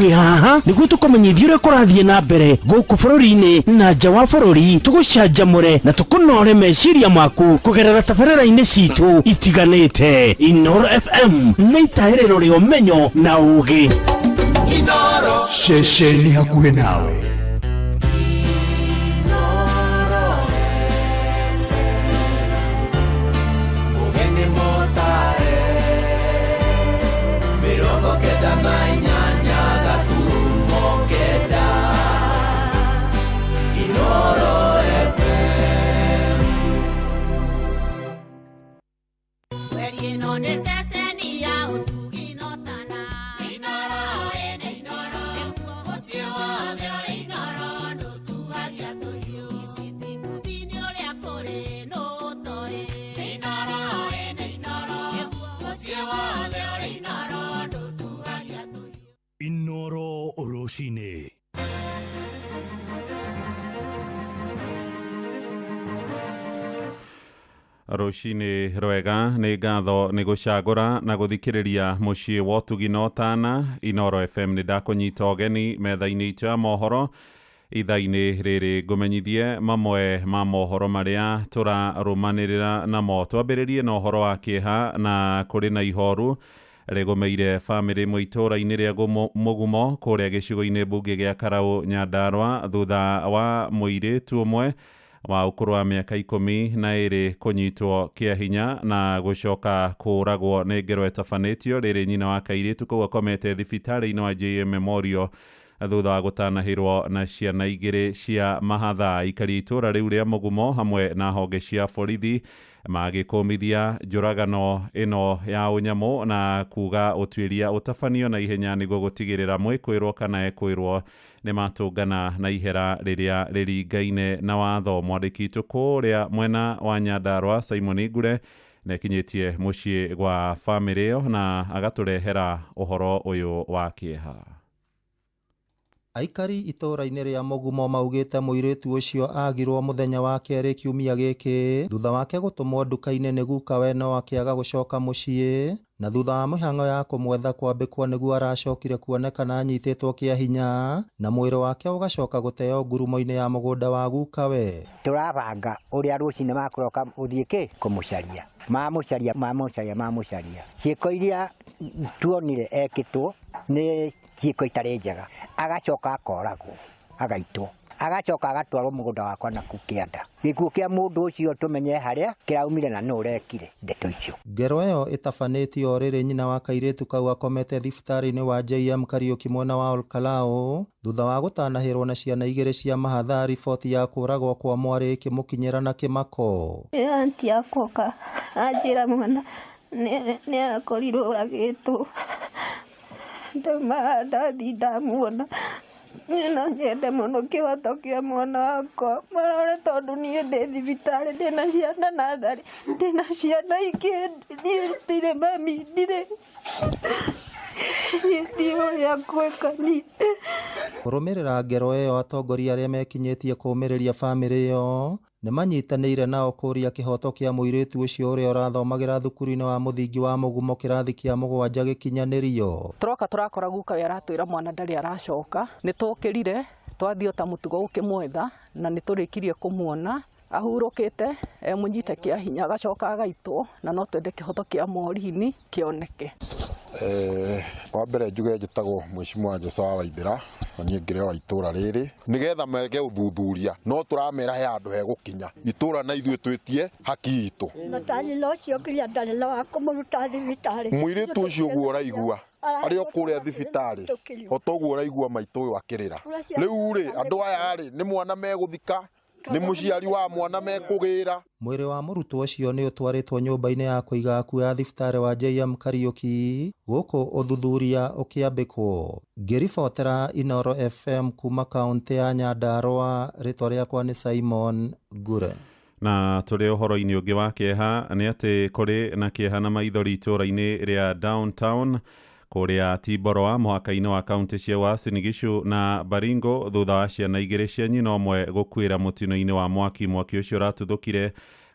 Twĩ haha nĩguo tũkũmenyithie ũrĩa kũrathiĩ na mbere gũkũ bũrũri-inĩ na nja wa bũrũri, tũgũcanjamũre na tũkũnore meciria maku kũgerera tabarĩra-inĩ citũ itiganĩte. Inooro FM nĩ itahĩrĩro rĩa ũmenyo na ũũgĩ. Ceceni hakuhĩ nawe. Mũgeni mũtare 98 gaturumo 9 Inooro FM. Mweri ĩno nĩ ceceni ya ũtugi na ũtana. Inooro ĩnĩ Inooro, mũciĩ wothe ũrĩ Inooro ndũtuagia tũhiũ. Iciti nĩ ũrĩa kũrĩ nũtoĩ. Inooro ĩnĩ Inooro, mũciĩ wothe ũrĩ Inooro ndũtuagia tũhiũ. Inooro Rũcinĩ. Rũcinĩ rwega, nĩ ngatho nĩ gũcagũra na gũthikĩrĩria mũciĩ wa ũtugi na ũtana Inooro FM. Nĩ ndakũnyita ũgeni metha-inĩ itũ ya mohoro ithaa-inĩ rĩrĩ, ngũmenyithie mamwe ma mohoro marĩa tũrarũmanĩrĩra namo. Twambĩrĩrie na ũhoro wa kĩeha, na kũrĩ na ihoru rĩgũmĩire bamĩrĩ ĩmwe itũũra-inĩ rĩa Mũgumo kũrĩa gĩcigo-inĩ mbunge gĩa Karaũ, Nyandarua, thutha wa mũirĩtu ũmwe wa ũkũrũ wa mĩaka 12 kũnyitwo kĩa hinya na gũcoka kũũragwo nĩ ngero ĩtabanĩtio. Rĩrĩ nyina wa kairĩtu kau akomete thibitarĩ-inĩ wa JM Memorial thutha wa gũtanahĩrwo na ciana igĩrĩ cia mahatha. Aikari a itũũra rĩu rĩa Mũgumo hamwe na honge cia borithi magĩkũmithia njũragano ĩno ya ũnyamũ na kuga ũtuĩria ũtabanio na ihenya nĩguo gũtigĩrĩra mwĩkwĩrwo kana ekwĩrwo nĩ matũngana na ihera rĩrĩa rĩringaine na watho. Mwandĩki witũ kũrĩa mwena wa Nyandarua, Simon Ngure, nĩakinyĩtie mũciĩ gwa bamĩrĩ ĩyo na agatũrehera ũhoro ũyũ wa kĩeha. Aikari itũũra-inĩ rĩa Mũgumo maugĩte mũirĩtu ũcio agirwo mũthenya wa kerĩ kiumia gĩkĩ thutha wake gũtũmwo nduka-inĩ nĩ gukawe no akĩaga gũcoka mũciĩ, na thutha wa mĩhang'o ya kũmwetha kwambĩkwo nĩguo aracokire kuonekana anyitĩtwo kĩa hinya na mwĩrĩ wake ũgacoka gũteo ngurumo-inĩ ya mũgũnda wa gukawe. Tũrabanga ũrĩa rũcinĩ makũroka gũthiĩ kĩ kũmũcaria, mamũcaria, mamũcaria, mamũcaria. Ciĩko iria tuonire ekĩtwo nĩ ciĩko itarĩ njega, agacoka akoragwo, agaitwo, agacoka agatwarwo mũgũnda wakwa na kũu kĩanda. Gĩkuũ kĩa mũndũ ũcio tũmenye harĩa kĩraumire na nũ ũrekire ndeto icio. Ngero ĩyo ĩtabanĩtio o rĩrĩ nyina wa kairĩtu kau akomete thibitarĩ-inĩ wa JM Kariuki mwena wa Olkalou thutha wa gũtanahĩrwo na ciana igĩrĩ cia mahatha, riboti ya kũragwo kwa mwarĩ ĩkĩmũkinyĩra na kĩmako. Aunty yakwa oka anjĩra mwana nĩ akorirwo agĩtwo, ndauma ndathi ndamuona. Niĩ no nyende mũno kĩhoto kĩa mwana wakwa marore, tondũ niĩ ndĩ thibitarĩ, ndĩna ciana natharĩ, ndĩna ciana ingĩ, niĩ ndirĩ mami, ndirĩ, niĩ ndiũĩ ũrĩa ngwĩka niĩ. Kũrũmĩrĩra ngero ĩyo, atongoria arĩa mekinyĩtie kũũmĩrĩria bamĩrĩ ĩyo nĩ manyitanĩire nao kũũria kĩhoto kĩa mũirĩtu ũcio ũrĩa ũrathomagĩra thukuru-inĩ wa mũthingi wa Mũgumo kĩrathi kĩa 7 gĩkinyanĩrio. Tũroka tũrakora guka we aratwĩra mwana ndarĩ aracoka. Nĩ tũkĩrire twathiĩ o ta mũtugo gũkĩmwetha na nĩ tũrĩkirie kũmuona ahurũkĩte emũnyite kĩa hinya, agacoka agaitwo, na no twende kĩhoto kĩa Morini kĩoneke. Wa mbere njuge njĩtagwo Mheshimiwa Joshua Waithera, na niĩ ngĩrĩ wa itũra rĩrĩ. Nĩgetha meke ũthuthuria, no tũramera he handũ hegũkinya itũra na ithuĩ twĩtie haki itũ. Na nyina ũcio nginya ndarĩ na wa kũmũruta thibitarĩ. Mũirĩtu ũcio ũguo ũraigua arĩ o kũrĩa thibitarĩ, o ta ũguo ũraigua maitũ ũyũ akĩrĩra. Rĩu rĩ, andũ aya rĩ, nĩ mwana megũthika, nĩ mũciari wa mwana mekũgĩra. Mwĩrĩ wa mũrutwo ũcio nĩ ũtwarĩtwo nyũmba-inĩ ya kũiga akuũ ya thibitarĩ wa JM Kariuki gũkũ ũthuthuria ũkĩambĩkwo. Ngĩribotera Inooro FM kuma kaũntĩ ya Nyandarua, rĩtwa rĩakwa nĩ Simon Ngure. Na tũrĩ ũhoro-inĩ ũngĩ wa kĩeha nĩ atĩ kũrĩ na kĩeha na maithori itũũra-inĩ rĩa Downtown kũrĩa Timboroa mũhaka-inĩ wa kaunti cia Uasin Gishu na Baringo thutha wa ciana igĩrĩ cia nyina ũmwe gũkuĩra mũtino-inĩ wa mwaki. Mwaki ũcio ũratuthũkire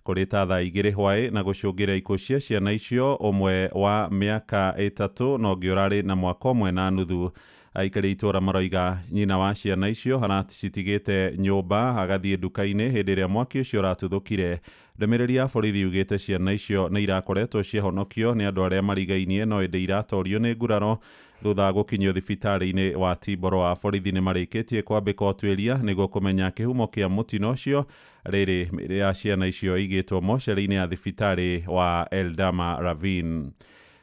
kũrĩ ta thaa 2 hwaĩ na gũcũngĩra ikuũ cia ciana icio, ũmwe wa mĩaka 3 na ũngĩ ũrarĩ na mwaka 1.5. Aikari a itũũra maroiga nyina wa ciana icio aracitigĩte nyũmba agathiĩ nduka-inĩ hĩndĩ ĩrĩa mwaki ũcio ũratuthũkire. Ndũmĩrĩri ya borithi yugĩte ciana icio nĩ irakoretwo ciahonokio nĩ andũ arĩa marigainie, no ĩndĩ iratorio nĩ nguraro thutha wa gũkinyio thibitarĩ-inĩ wa Timboroa. Borithi nĩ marĩkĩtie kwambĩka ũtuĩria nĩguo kũmenya kĩhumo kĩa mũtino ũcio. Rĩrĩ mĩĩrĩ ya ciana icio ĩigĩtwo mocarĩ-inĩ ya thibitarĩ wa Eldama Ravine.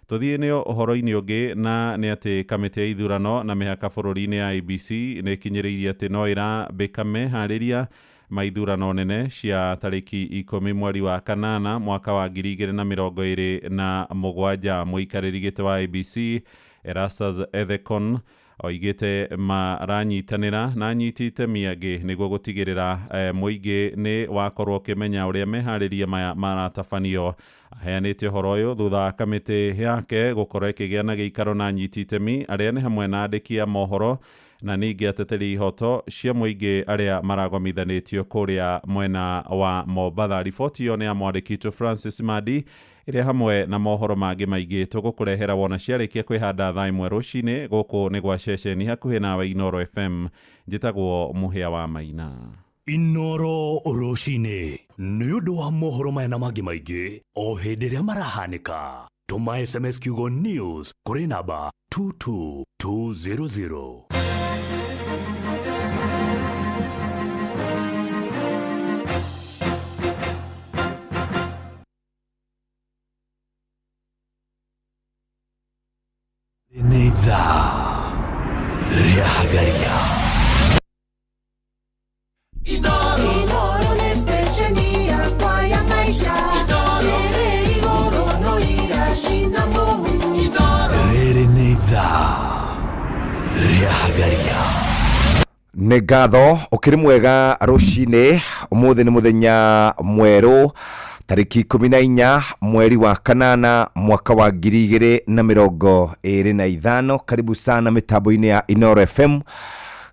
Tũthiĩ nĩ ũhoro-inĩ ũngĩ, na nĩ atĩ kamĩtĩ ya ithurano na mĩhaka bũrũri-inĩ ya IEBC nĩ ĩkinyĩrĩirie atĩ no ĩrambĩka meharĩria ma ithurano nene cia tarĩki 10 mweri wa kanana mwaka wa 2027. Mũikarĩri gĩtĩ wa IEBC Erastus Ethekon oigĩte maranyitanĩra na anyiti itemi angĩ nĩguo gũtigĩrĩra mũingĩ nĩ wakorwo ũkĩmenya ũrĩa meharĩria maya maratabanio. Aheanĩte ũhoro ũyũ thutha wa kamĩtĩ yake gũkorwo ĩkĩgĩa na gĩikaro na anyiti itemi arĩa nĩ hamwe na andĩki a mohoro na ningĩ ateteri ihoto cia mũingĩ arĩa maragomithanĩtio kũrĩa mwena wa Mombatha. Riboti ĩyo nĩ ya mwandĩki witũ Francis Madi, ĩrĩa hamwe na mohoro mangĩ maingĩ tũgũkũrehera wona ciarĩkia kwĩhanda thaa 1 rũcinĩ. Gũkũ nĩ gwa ceceni hakuhĩ nawe Inooro FM. Njĩtagwo Mũhĩa wa Maina. Inooro rũcinĩ nĩ ũndũ wa mohoro maya na mangĩ maingĩ o hĩndĩ ĩrĩa marahanĩka. Tũma SMS kiugo news kũrĩ namba 22200. Nĩ ithaa rĩa Hagaria. Inoro nĩ stesheni yakwa ya maisha. Ĩrĩ igũrũ no iracina mũhu. Rĩrĩ nĩ ithaa rĩa Hagaria. Nĩ ngatho ũkĩrĩ mwega rũcinĩ. Ũmũthĩ nĩ mũthenya mwerũ, tarĩki 14 mweri wa kanana mwaka wa 2025. Karibu sana mĩtambo-inĩ ya Inooro FM.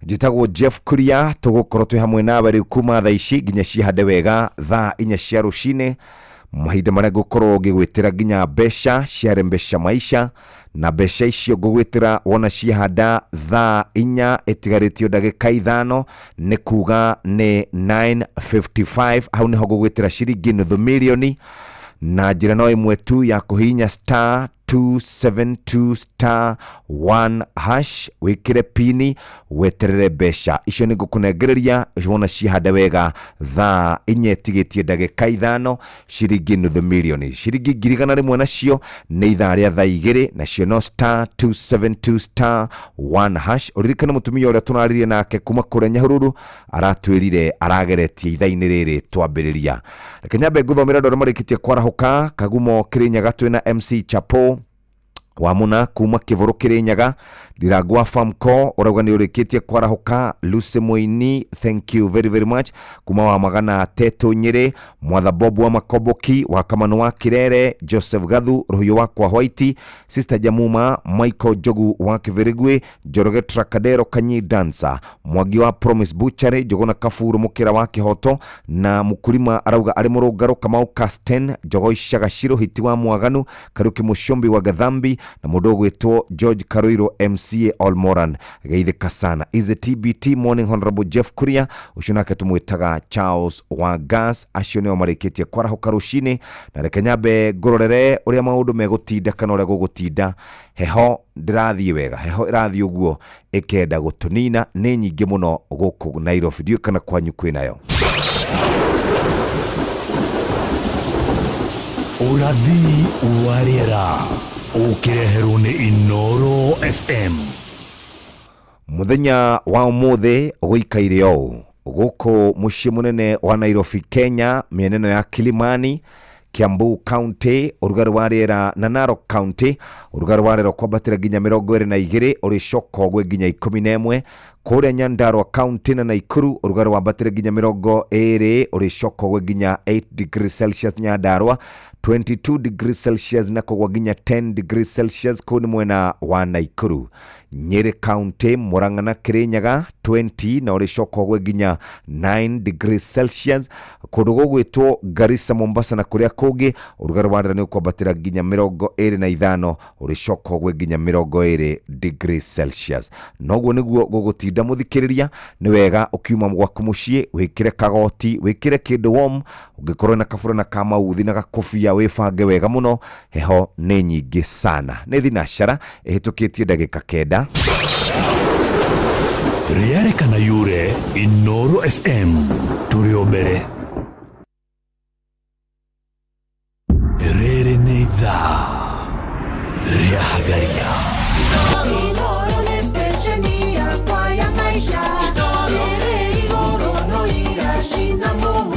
Njĩtagwo Jeff Kuria, tũgũkorwo twĩ hamwe nawe rĩu kuma thaa ici nginya cihande wega thaa 4 cia rũcinĩ, mahinda marĩa ngũkorwo ngĩgwĩtĩra nginya mbeca ciare mbeca maisha, na mbeca icio ngũgwĩtĩra wona ciahanda thaa 4 ĩtigarĩtio ndagĩka 5, nĩ kuga nĩ 9:55. Hau nĩho ngũgwĩtĩra ciringi nuthu mirioni, na njĩra no ĩmwe tu ya kũhihinya star 272 star 1 hash, wĩkĩre pini weterere mbeca icio nĩ ngũkũnengereria wona cihande wega thaa 4 ĩtigĩtie ndagĩka 5, ciringi nuthu mirioni. Ciringi 100,000 nacio nĩ ithaa rĩa thaa 2, nacio no star 272 star 1 hash. Ũririkane mũtumia ũrĩa tũraririe nake kuma kũrĩa Nyahururu aratwĩrire arageretie ithaa-inĩ rĩrĩ twambĩrĩria. Reke nyambe ngũthomere andũ arĩa marĩkĩtie kwarahũka. Kagumo Kĩrĩnyaga twĩna MC Chapo wa Muna kuma Kĩbũrũ Kĩrĩnyaga, Ndirangwa Famco ũrauga nĩ ũrĩkĩtie kwarahũka. Lucy Moini, thank you very very much, kuma wa Magana Teto Nyĩrĩ, Mwatha Bob wa Makomboki wa Kamano wa Kirere, Joseph Gathu Rũhiũ wa kwa White, Sister Jamuma, Michael Njogu wa Kĩbĩrĩgwĩ, Njoroge Trakadero Kanyi Dancer, Mwangi wa Promise Butchery, Njogona Kaburu Mũkĩra wa Kĩhoto, na Mũkulima arauga arĩ mũrũngarũ, Kamau Casten, Njogoi Shagashiro Hiti wa Mwaganu, Kariuki Mũcombi wa Gathambi, na mũndũ ũgwĩtwo George Karuiro MCA Olmoran. Geithĩka sana. Is the TBT morning Honorable Jeff Kuria, ũcio nake tũmwĩtaga Charles wa Gas. Acio nĩo marĩkĩtie kwarahũka rũcinĩ, na reke nyambe ngũrorere ũrĩa maũndũ megũtinda kana ũrĩa gũgũtinda. Heho ndĩrathiĩ wega, heho ĩrathiĩ ũguo ĩkenda gũtũnina, nĩ nyingĩ mũno gũkũ Nairobi. Ndiũĩ kana kwanyu kwĩnayo. Ũrathi wa rĩera ũkĩreherwo nĩ Inooro FM. Mũthenya wa ũmũthĩ gũikaire ũũ gũkũ mũciĩ mũnene wa Nairobi Kenya, mĩena ĩno ya Kilimani, Kiambu County, ũrugarĩ wa rĩera, na Narok County ũrugarĩ wa rĩera kwambatĩra nginya 22, ũrĩcoka ũgwe nginya 11. Kũrĩa Nyandarua County na Nakuru ũrugarĩ wambatĩre nginya 20, ũrĩcoka ũgwe nginya 8 degrees Celsius. Nyandarua 22 degrees Celsius na kũgwa nginya 10 degrees Celsius, kũu nĩ mwena wa Nakuru. Nyeri County, Murang'a na Kirinyaga 20 na ũrĩcoka ũgwe nginya 9 degrees Celsius. Kũndũ gũgwĩtwo Garissa, Mombasa na kũrĩa kũngĩ ũrugarĩ wa rĩera nĩ ũkwambatĩra nginya 25, ũrĩcoka ũgwe nginya 20 degrees Celsius. Noguo nĩguo gũgũtinda mũthikĩrĩria. Nĩ wega ũkiuma gwaku mũciĩ wĩkĩre kagoti, wĩkĩre kĩndũ warm, ũngĩkorwo na kaburana ka mauthi na gakobia wĩbange wega mũno. Heho nĩ nyingĩ sana. Nĩ thinacara ĩhĩtũkĩtie ndagĩka 9. Rĩarĩkana yure Inoro FM tũrĩ o mbere. Rĩrĩ nĩ ithaa rĩa Hagaria. Inoro nĩ stesheni yakwa ya maisha. Ĩrĩ igũrũ no iracina mũhu.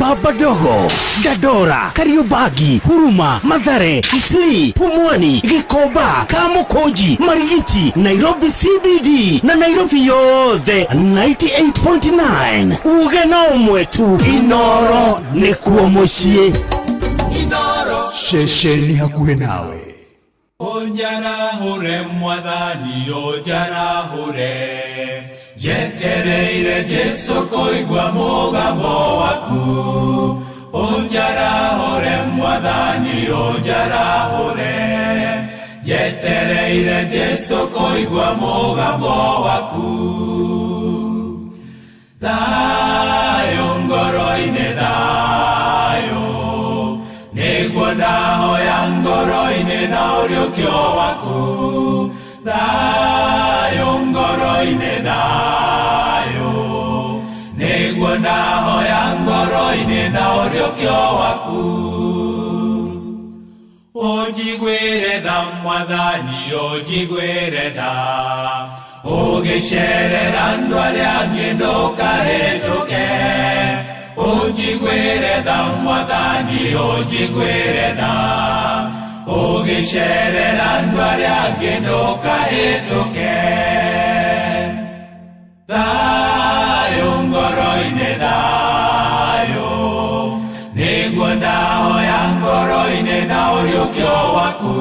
Baba Dogo, Dandora, Kariobangi, Huruma, Mathare, Isli, Pumwani, Gikomba, Kamukunji, Marigiti, Nairobi CBD na Nairobi yothe 98.9. Uge na ũmwe tu, Inoro nĩkuo mũciĩ. Ceceni hakuhĩ nawe. Ũnjarahũre mwathani, ũnjarahũre, njetereire Jesu kũigua mũgambo waku. Ũnjarahũre mwathani, ũnjarahũre, njetereire Jesu kũigua mũgambo waku. Thayũ ngoro-inĩ, thayũ nĩguo ndahoya ngoro-inĩ na ũriũkio waku. Thayũ ngoro-inĩ, thayũ nĩguo ndahoya ngoro-inĩ na ũriũkio waku. Ũnjiguĩre tha mwathani, ũnjiguĩre tha, ũgĩcerera andũ arĩa angĩ ndũkahĩtũke. Ũnjiguĩre tha mwathani, ũnjiguĩre tha, ũgĩcerera andũ arĩa angĩ ndũkahĩtũke. Thayũ ngoro-inĩ, thayũ nĩguo ndahoya ngoro-inĩ na ũriũkio waku.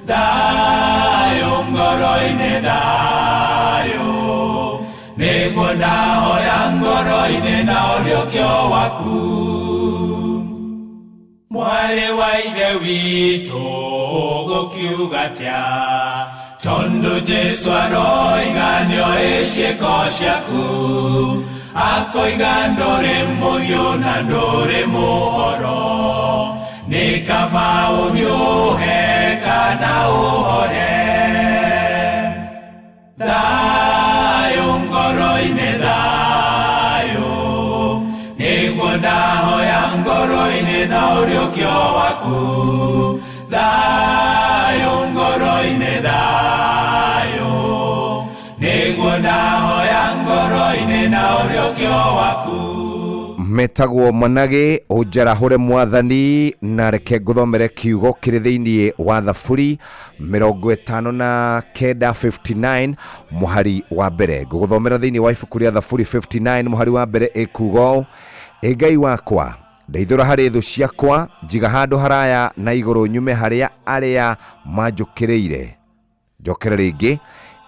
Thayũ ngoro-inĩ, thayũ nĩguo ndahoya ngoro-inĩ na ũriũkio waku. Mwarĩ wa ithe witũ ũgũkiuga atĩa, tondũ Jesu aroiga nĩoĩ ciĩko ciaku. Akoiga ndũrĩ mũhiũ na ndũrĩ mũhoro, nĩ kaba ũhiũhe kana ũhore. Thayũ ngoro-inĩ, thayũ nĩguo ndahoya ngoro-inĩ na ũriũkio waku. Thayũ ngoro-inĩ, thayũ nĩguo ndahoya ngoro-inĩ na ũriũkio waku. Metagwo Managĩ, ũnjarahũre mwathani. Na reke ngũthomere kiugo kĩrĩ thĩinĩ wa Thaburi 59, 59 mũhari wa mbere. Ngũgũthomera thĩinĩ wa ibuku rĩa Thaburi 59 mũhari wa mbere, ĩkuga ũũ: Ĩ Ngai wakwa, ndeithũra harĩ thũ ciakwa, njiga handũ haraya na igũrũ nyume harĩa arĩa manjũkĩrĩire. Njokere rĩngĩ.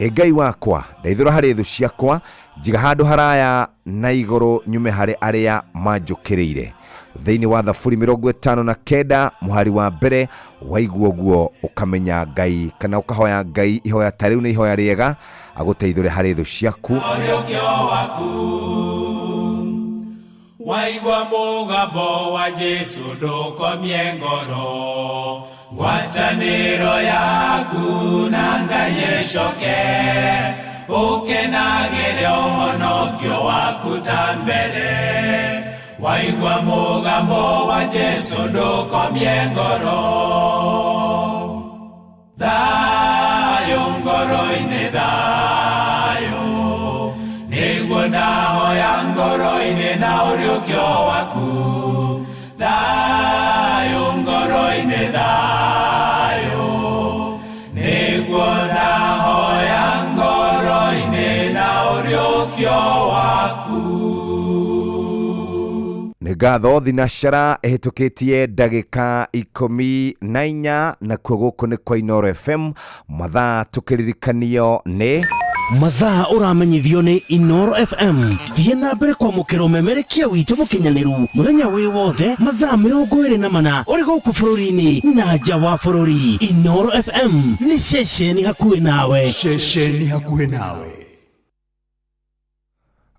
Ĩ Ngai wakwa, ndeithũra harĩ thũ ciakwa, njiga handũ haraya na igũrũ nyume harĩ arĩa manjũkĩrĩire. Thĩinĩ wa Thaburi 59 mũhari wa mbere, waigua ũguo ũkamenya Ngai kana ũkahoya Ngai ihoya ta rĩu nĩ ihoya rĩega agũteithũre harĩ thũ ciaku. Ũriũkio waku. Waigua mũgambo wa Jesu ndũkomie ngoro, ngwatanĩro yaku na Ngai ĩcoke, ũkenagĩre ũhonokio waku ta mbere. Waigua mũgambo wa Jesu ndũkomie ngoro. Thayũ ngoro-inĩ, thayũ nĩguo ndahoya ngoro-inĩ na ũriũkio waku. Thayũ ngoro-inĩ, thayũ nĩguo ndahoya ngoro-inĩ na ũriũkio waku. Nĩ Nĩ ngatho. Thinacara ĩhĩtũkĩtie ndagĩka 14, nakuo gũkũ nĩ kwa Inoro FM. Mathaa tũkĩririkanio nĩ Mathaa ũramenyithio nĩ Inoro FM. Thiĩ na mbere kwamũkĩra ũmemerekia witũ mũkinyanĩru mũthenya wĩ wothe, mathaa 24, ũrĩ gũkũ bũrũri-inĩ na nja wa bũrũri. Inoro FM nĩ ceceni hakuhĩ nawe. Ceceni hakuhĩ nawe.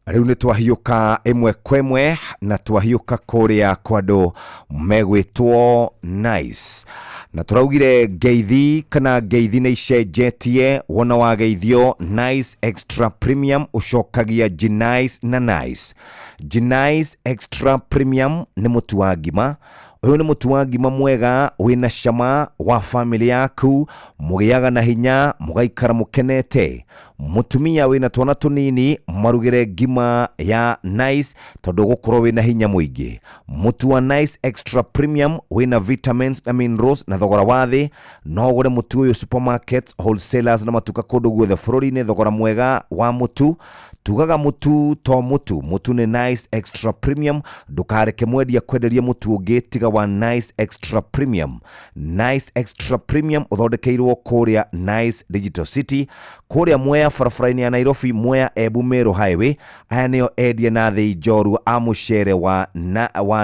Rĩu nĩ twahiũka ĩmwe kwa ĩmwe, na twahiũka kũrĩa kwa andũ megwĩtwo Nice, na tũraugire ngeithi kana ngeithi nĩ icenjetie. Wona wageithio Nice Extra Premium, ũcokagia Gnice na Nice. Gnice Extra Premium nĩ mũtu wa ngima. Ũyũ nĩ mũtu wa ngima mwega wĩna cama wa famĩlĩ yaku, mũgĩaga na hinya, mũgaikara mũkenete. Mũtumia wĩna twana tũnini, marugĩre ngima ya Nice tondũ ũgũkorwo wĩna hinya mũingĩ. Mũtu wa Nice Extra Premium wĩna vitamins na minerals na thogora wa thĩ. No ũgũre mũtu ũyũ supermarkets, wholesalers na matuka kũndũ guothe bũrũri-inĩ. Thogora mwega wa mũtu, tugaga mũtu to mũtu, mũtu nĩ Nice Extra Premium. Ndũkareke mwendia kwenderia mũtu ũngĩ tiga wa Nice Extra Premium. Nice Extra Premium ũthondekeirwo kũrĩa Nice Digital City, kũrĩa Mwea, barabara-inĩ ya Nairobi Mwea Embu Meru Highway. Aya nĩo endia na thĩ njorua a mũcere wa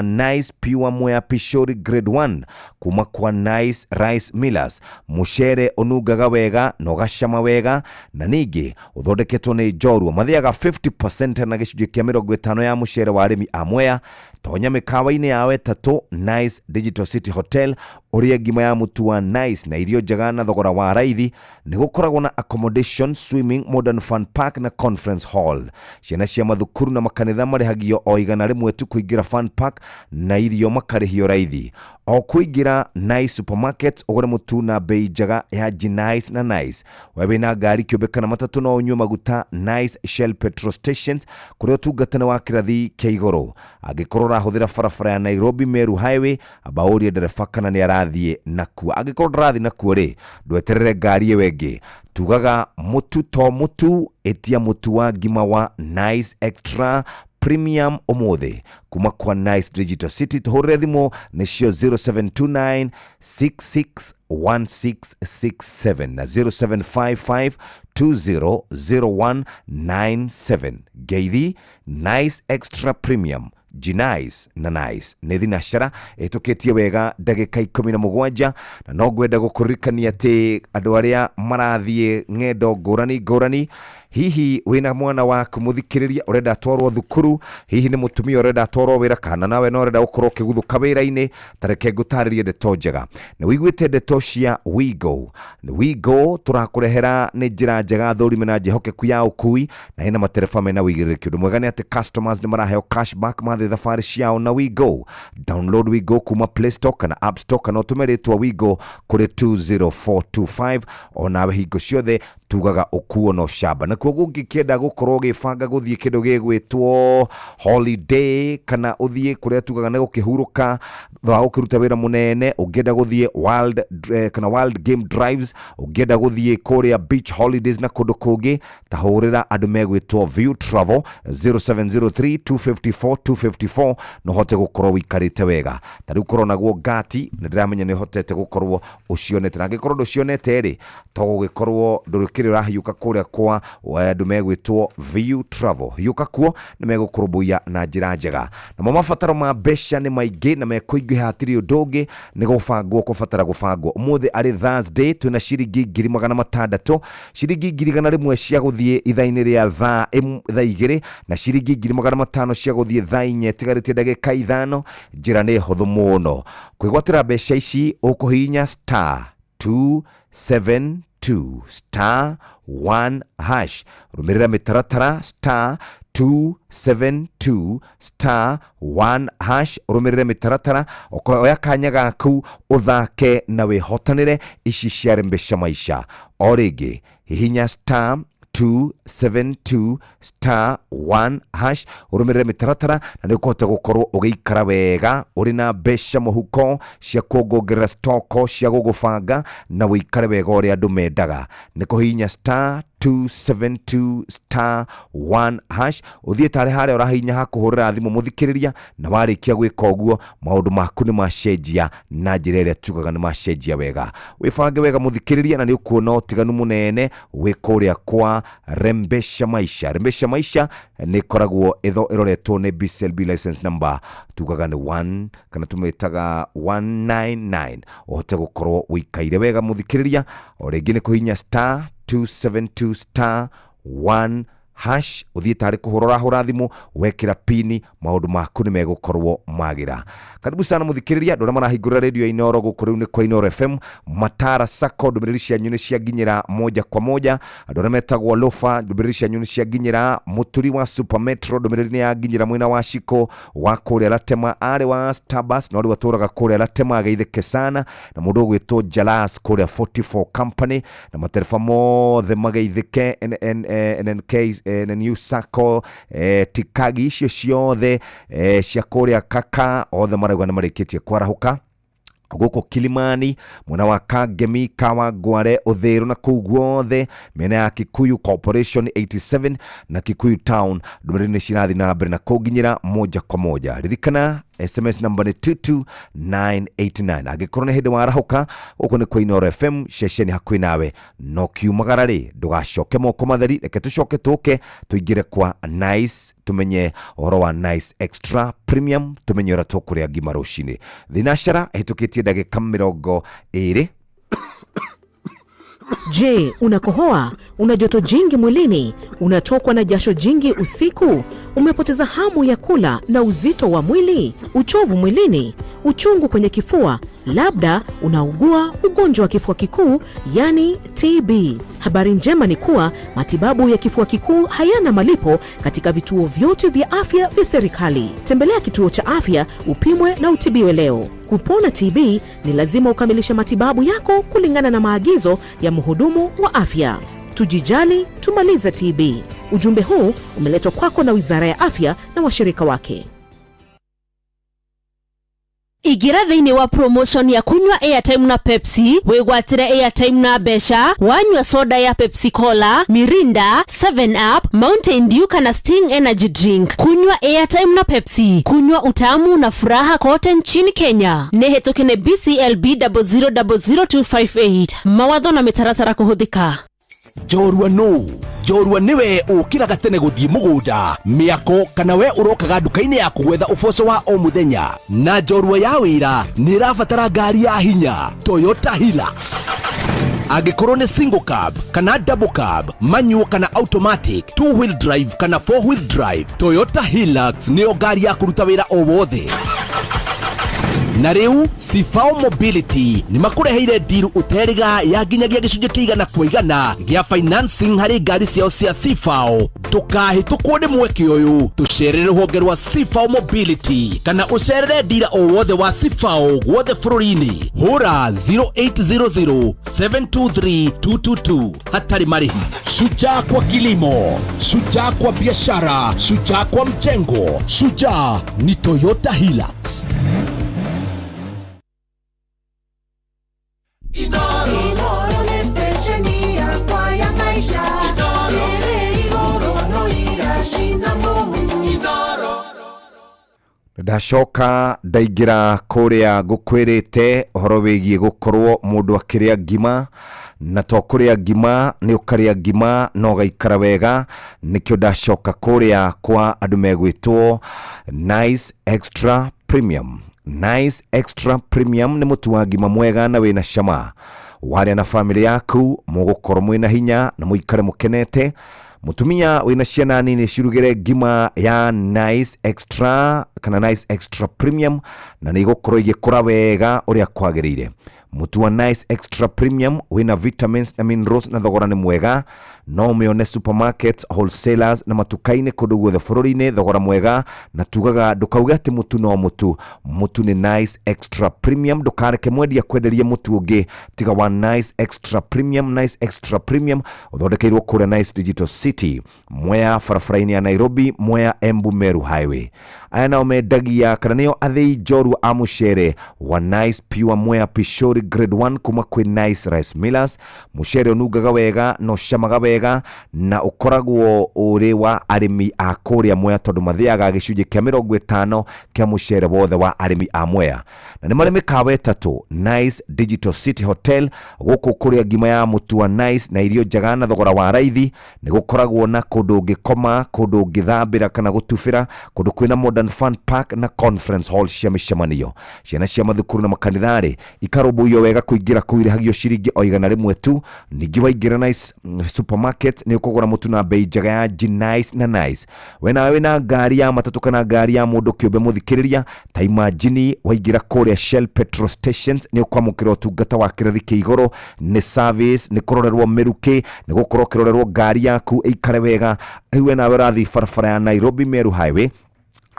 Nice Pure Mwea Pishori Grade 1 kuma kwa Nice Rice Millers. Mũcere ũnungaga wega na ũgacama wega, na ningĩ ũthondeketwo nĩ njorua. Mathĩaga 50% na gĩcunjĩ kĩa 50 ya mũcere wa arĩmi a Mwea. Tonya mĩkawa-inĩ yao ĩtatũ, Nice Digital City Hotel, ũrĩe ngima ya mũtu wa Nice na irio njega na thogora wa raithi. Nĩ gũkoragwo na accommodation, swimming, modern fun park na conference hall. Ciana cia mathukuru na makanitha marĩhagio o 100 tu kũingĩra fun park, na irio makarĩhio raithi. O kũingĩra Nice Supermarket, ũgũre mũtu na bei njega ya Gnice na Nice. We wĩna ngari kĩũmbe kana matatũ, no ũnyue maguta Nice Shell petrol stations, kũrĩa ũtungata nĩ wa kĩrathi kĩa igũrũ. Angĩkorwo ũrahũthĩra barabara ya Nairobi Meru Highway, amba ũrie ndereba kana nĩ arathiĩ nakuo. Angĩkorwo ndarathiĩ nakuo rĩ, ndweterere ngari ĩyo ĩngĩ. Tugaga mũtu to mũtu, ĩtia mũtu wa ngima wa Nice Extra Premium ũmũthĩ kuma kwa Nice Digital City. Tũhũrĩre thimũ nĩcio 0729 661667 na 0755 200197. Ngeithi Nice Extra Premium, Gnice na Nice. Nĩ thinacara ĩtũkĩtie wega ndagĩka 17, na no ngwenda gũkũririkania atĩ andũ arĩa marathiĩ ng'endo ngũrani ngũrani, hihi wĩna mwana waku mũthikĩrĩria ũrenda atwarwo thukuru, hihi nĩ mũtumia ũrenda atwarwo wĩra, kana nawe no ũrenda gũkorwo ũkĩguthũka wĩra-inĩ, ta reke ngũtarĩrie ndeto njega. Nĩ wĩiguĩte ndeto cia Wigo? Wigo tũrakũrehera nĩ njĩra njega thũrime na njĩhokeku ya ũkui, na ĩna matereba mena wĩigĩrĩrĩki. Ũndũ mwega nĩ atĩ customers nĩ maraheo cashback mathiĩ thabarĩ ciao na Wigo. Download Wigo kuma Play Store kana App Store, kana ũtũme rĩtwa Wigo kũrĩ 20425. Onawe hingo ciothe tugaga ũkuo no camba. Na kuoguo ũngĩkĩenda gũkorwo ũgĩbanga gũthiĩ kĩndũ gĩgwĩtwo holiday, kana ũthiĩ kũrĩa tugaga nĩ gũkĩhurũka thutha wa gũkĩruta wĩra mũnene, ũngĩenda gũthiĩ wild, kana wild game drives, ũngĩenda gũthiĩ kũrĩa beach holidays na kũndũ kũngĩ, ta hũrĩra andũ megwĩtwo View Travel 0703 254 254, na ũhote gũkorwo wĩikarĩte wega. Ta rĩu kũronagwo ngati, nĩ ndĩramenya nĩ ũhotete gũkorwo ũcionete, na angĩkorwo ndũcionete rĩ, to gũgĩkorwo ndũkĩrĩ ũrahiũka kũrĩa kwa andũ megwĩtwo View Travel. Hiũka kuo, nĩ megũkũrũmbũiya na njĩra njega. Namo mabataro ma mbeca nĩ maingĩ na mekũingĩha, hatirĩ ũndũ ũngĩ nĩ gũbangwo kũbatara gũbangwo. Ũmũthĩ arĩ Thursday, twĩna ciringi 600,000, ciringi 100,000 cia gũthiĩ ithaa-inĩ rĩa thaa 2:00, na ciringi 500,000 cia gũthiĩ thaa 4 ĩtigarĩtie ndagĩka 5. Njĩra nĩ hũthũ mũno kwĩgwatĩra mbeca ici. Ũkũhihinya *272 *1 hash, rũmĩrĩra mĩtaratara. *272 *1 hash, ũrũmĩrĩre mĩtaratara, ũkoya kanya gaku ũthake na wĩhotanĩre ici ciarĩ mbeca maica. O rĩngĩ, hihinya *272 *1 hash, ũrũmĩrĩre mĩtaratara, na nĩ ũkũhota gũkorwo ũgĩikara wega ũrĩ na mbeca mũhuko cia kuongongerera stoko cia gũgũbanga na ũikare wega ũrĩa andũ mendaga. Nĩ kũhihinya star. 272 star 1 hash, ũthiĩ tarĩ harĩa ũrahihinya ha kũhũrĩra thimũ mũthikĩrĩria, na warĩkia gwĩka ũguo maũndũ maku nĩ macenjia na njĩra ĩrĩa tugaga nĩ macenjia wega. Wĩbange wega mũthikĩrĩria, na nĩ ũkuona ũtiganu mũnene wĩ kũrĩa kwa Rembesha Maisha. Rembesha Maisha nĩ ĩkoragwo ĩroretwo nĩ BCLB license number tugaga nĩ 1 kana tũmĩtaga 199, ũhote gũkorwo ũikaire wega mũthikĩrĩria. O rĩngĩ nĩ kũhihinya star 272 star 1 hash, ũthiĩ tarĩ kũhũra ũrahũra thimũ, wekĩra pini maũndũ maku nĩ megũkorwo magĩra. Karibu sana mũthikĩrĩria, andũ arĩa marahingũrĩra redio ya Inooro gũkũ rĩu nĩ kwa Inooro FM. Matara Sacco, ndũmĩrĩri cianyu nĩ cianginyĩra moja kwa moja. Andũ arĩa metagwo Lofa, ndũmĩrĩri cianyu nĩ cianginyĩra. Mũturi wa Super Metro, ndũmĩrĩri nĩ yanginyĩra. Mwena wa Shiko wa kũrĩa Latema, arĩ wa Starbucks no rĩu atũraga kũrĩa Latema, ageithĩke sana. Na mũndũ ũgwĩtwo Jalas kũrĩa 44 Company na matereba mothe mageithĩke. NN, NNK, NNU Sacco, Tikagi, icio ciothe cia kũrĩa Kaka, othe marauga nĩ marĩkĩtie kwarahũka. Gũkũ Kilimani, mwena wa Kangemi, Kawangware, Uthiru na kũu guothe mĩena ya Kikuyu Corporation 87 na Kikuyu Town, ndũmĩrĩri nĩ cirathiĩ na mbere na kũnginyĩra moja kwa moja. Ririkana SMS namba nĩ 22989. Angĩkorwo nĩ hĩndĩ warahũka, gũkũ nĩ kwa Inooro FM, ceceni hakuhĩ nawe, no kiumagara rĩ, ndũgacoke moko matheri. Reke tũcoke tũke tũingĩre kwa Nice, tumenye ũhoro wa Nice Extra Premium, tumenye ũrĩa tũkũrĩa ngima rũcinĩ. Thinacara ĩhĩtũkĩtie ndagĩka 20. Je, unakohoa? Una joto jingi mwilini? Unatokwa na jasho jingi usiku? Umepoteza hamu ya kula na uzito wa mwili? Uchovu mwilini? Uchungu kwenye kifua? Labda unaugua ugonjwa wa kifua kikuu, yani TB. Habari njema ni kuwa matibabu ya kifua kikuu hayana malipo katika vituo vyote vya afya vya serikali. Tembelea kituo cha afya upimwe na utibiwe leo. Kupona TB ni lazima ukamilishe matibabu yako kulingana na maagizo ya mhudumu wa afya. Tujijali, tumalize TB. Ujumbe huu umeletwa kwako na Wizara ya Afya na washirika wake. Ingĩra thĩinĩ wa promotion ya kunywa airtime na Pepsi, wĩgwatĩre airtime na mbeca wanyua soda ya Pepsi Cola, Mirinda, 7 Up, Mountain Dew kana Sting Energy Drink. Kunywa airtime na Pepsi, kunywa utamu na furaha kote nchini Kenya. Nĩ hĩtũke nĩ BCLB 0000258. Mawatho na mĩtaratara kũhũthĩka. Njorua nũ njorua nĩwe ũkĩraga tene gũthiĩ mũgũnda, mĩako, kana we ũrokaga nduka-inĩ yaku gwetha ũboco wa o mũthenya. Na njorua ya wĩra nĩ ĩrabatara ngari ya hinya, Toyota Hilux. Angĩkorwo nĩ single cab kana double cab, manual kana automatic, two wheel drive kana four wheel drive, Toyota Hilux nĩyo ngari ya kũruta wĩra o wothe. Na rĩu Cifao Mobility nĩ makũreheire ndiru ũterĩga ya nginyagia 100% gĩa financing harĩ ngari ciao cia Cifao. Ndũkahĩtũkwo nĩ mweke ũyũ. Tũcerere rũhonge rwa Cifao Mobility kana ũcerere ndira o wothe wa Cifao guothe bũrũri-inĩ. Hũra 0800 723 222 hatarĩ marĩhi. Shujaa kwa kilimo, shujaa kwa biashara, shujaa kwa mjengo, shujaa ni Toyota Hilux. Inooro nĩ stesheni yakwa ya maisha ĩrĩ igũrũ no iracina mũhu. Ndacoka ndaingĩra kũrĩa ngũkwĩrĩte ũhoro wĩgiĩ gũkorwo mũndũ akĩrĩa ngima, na to kũrĩa ngima, nĩ ũkarĩa ngima na ũgaikara wega. Nĩkĩo ndacoka kũrĩa kwa andũ megwĩtwo Nice Extra Premium. Nice Extra Premium nĩ mũtu wa ngima mwega na wĩna cama. Warĩa na famĩlĩ yaku mũgũkorwo mwĩna hinya na mũikare mũkenete. Mutumia wĩna ciana nini, cirugĩre ngima ya Nice Extra kana Nice Extra Premium na nĩ igũkorwo igĩkũra wega ũrĩa kwagĩrĩire. Mũtu wa Nice Extra Premium wĩna vitamins na minerals na thogora nĩ mwega. No ũmĩone supermarkets, wholesalers na matuka-inĩ kũndũ guothe bũrũri-inĩ, thogora mwega. Na tugaga ndũkauge atĩ mũtu no mũtu, mũtu nĩ Nice Extra Premium. Ndũkareke mwendia kwenderia mũtu ũngĩ tiga wa Nice Extra Premium. Nice Extra Premium ũthondekeirwo kũrĩa Nice Digital City. City, Mwea barabara-inĩ ya Nairobi, Mwea Embu Meru Highway. Aya nao mendagia kana nĩo athĩi njorua a mũcere wa Nice Pure Mwea Pishori Grade 1 kuma kwĩ Nice Rice Millers. Mũcere ũnungaga wega na ũcamaga wega na ũkoragwo ũrĩ wa arĩmi a kũrĩa Mwea tondũ mathĩaga gĩcunjĩ kĩa 50 kĩa mũcere wothe wa arĩmi a Mwea. Na nĩ marĩ mĩkawa ĩtatũ, Nice Digital City Hotel gũkũ kũrĩa ngima ya mũtu wa Nice na irio njega na thogora wa raithi. Nĩ gũkoragwo na kũndũ ũngĩkoma, kũndũ ũngĩthambĩra kana gũtubĩra, kũndũ kwĩna Modern Fun Park na conference hall cia mĩcemanio. Ciana cia mathukuru na makanitha-rĩ ikarũmbũiyo wega kũingĩra kũu irĩhagio ciringi o 100 tu. Ningĩ waingĩra Nice Supermarket nĩ ũkũgũra mũtu na bei njega ya G-Nice na Nice. We nawe wĩna ngari ya matatũ kana ngari ya mũndũ kĩũmbe mũthikĩrĩria, ta imagine waingĩra kũrĩa Shell petrol stations nĩ ũkwamũkĩra ũtungata wa kĩrathi kĩa igũrũ, nĩ service, nĩ kũrorerwo mĩrukĩ, nĩ gũkorwo ũkĩrorerwo ngari yaku ĩikare wega. Rĩu we nawe ũrathiĩ barabara ya Nairobi Meru Highway,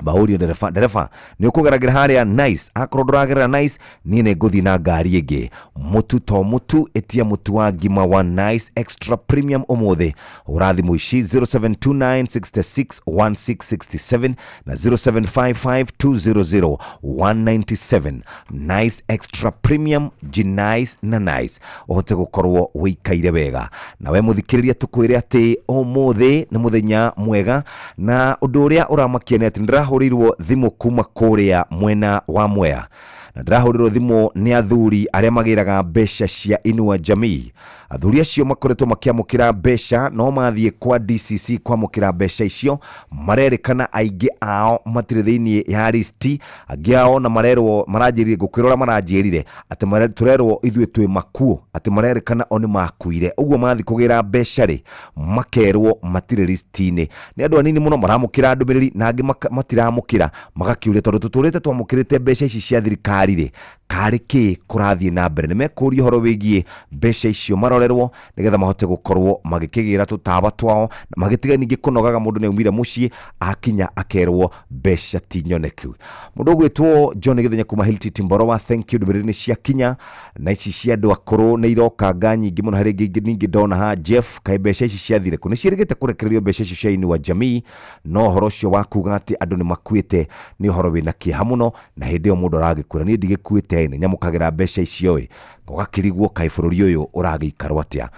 baũrie ndereba, ndereba nĩ ũkũgeragĩra harĩa Nice, akorwo ndũragerera Nice niĩ nĩ ngũthiĩ na ngari ĩngĩ. Mũtu to mũtu, ĩtia mũtu wa ngima wa Nice Extra Premium ũmũthĩ. Hũra thimũ ici 0729661667 na 0755200197. Nice Extra Premium, G-Nice na Nice, ũhote gũkorwo wĩikaire wega. Na we mũthikĩrĩria tũkwĩre atĩ ũmũthĩ nĩ mũthenya mwega, na ũndũ ũrĩa ũramakia nĩ atĩ ndĩrahũrĩirwo thimũ kuma kũrĩa mwena wa Mwea, na ndĩrahũrĩrwo thimũ nĩ athuri arĩa magĩraga mbeca cia Inua Jamii. Athuri acio makoretwo makĩamũkĩra mbeca no mathiĩ kwa DCC kwamũkĩra mbeca icio, marerĩkana aingĩ ao matirĩ thĩinĩ ya listi, angĩ ao na marerwo, maranjĩrire ngũkwĩra ũrĩa maranjĩrire atĩ tũrerwo ithuĩ twĩ makuo, atĩ marerĩkana o nĩ makuire. Ũguo mathiĩ kũgĩra mbeca rĩ makerwo matirĩ listi-inĩ. Nĩ andũ anini mũno maramũkĩra ndũmĩrĩri na angĩ matiramũkĩra, magakĩũria tondũ tũtũrĩte twamũkĩrĩte mbeca ici cia thirikari rĩ, karĩ kĩ kũrathiĩ na mbere. Nĩ mekũria ũhoro wĩgiĩ mbeca icio marorerwo nĩgetha mahote gũkorwo magĩkĩgĩra tũtaba twao, na magĩtiga ningĩ kũnogaga mũndũ nĩ aumire mũciĩ akinya akerwo mbeca ti nyoneku. Mũndũ ũgwĩtwo John Gĩthenya kuma Hilti Timboroa, thank you, ndũmĩrĩri nĩ ciakinya na ici cia andũ akũrũ nĩ irokanga nyingĩ mũno. Harĩ ingĩ ningĩ ndona ha Jeff, kaĩ mbeca ici ciathire kũ? Nĩ ciĩrĩgĩte kũrekererio mbeca icio cia Inua Jamii, no ũhoro ũcio wa kuga atĩ andũ nĩ makuĩte nĩ ũhoro wĩna kĩeha mũno, na hĩndĩ ĩyo mũndũ aragĩkwĩra niĩ ndigĩkuĩte nĩ nyamũkagĩra mbeca icio ĩ, ũgakĩrigwo kaĩ bũrũri ũyũ ũragĩikarwo atĩa.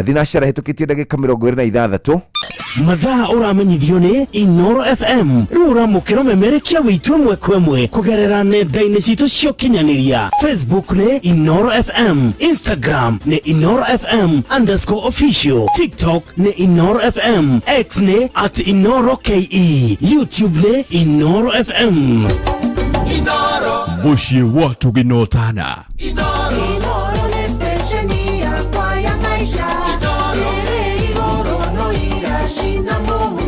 Thinacara hĩtũkĩtie ndagĩka 26. Mathaa ũramenyithio nĩ Inoro FM. Rĩu ũramũkĩra ũmemerekia witũ ĩmwe kwa ĩmwe kũgerera nenda-inĩ citũ cia ũkinyanĩria. Facebook nĩ Inoro FM, Instagram nĩ Inoro FM underscore official, TikTok nĩ Inoro FM, X nĩ at Inoro KE, YouTube nĩ Inoro FM. Mũciĩ wa Tũginotana. Inoro nĩ stesheni yakwa ya maisha. Ĩrĩ igũrũ no iracina mũhu.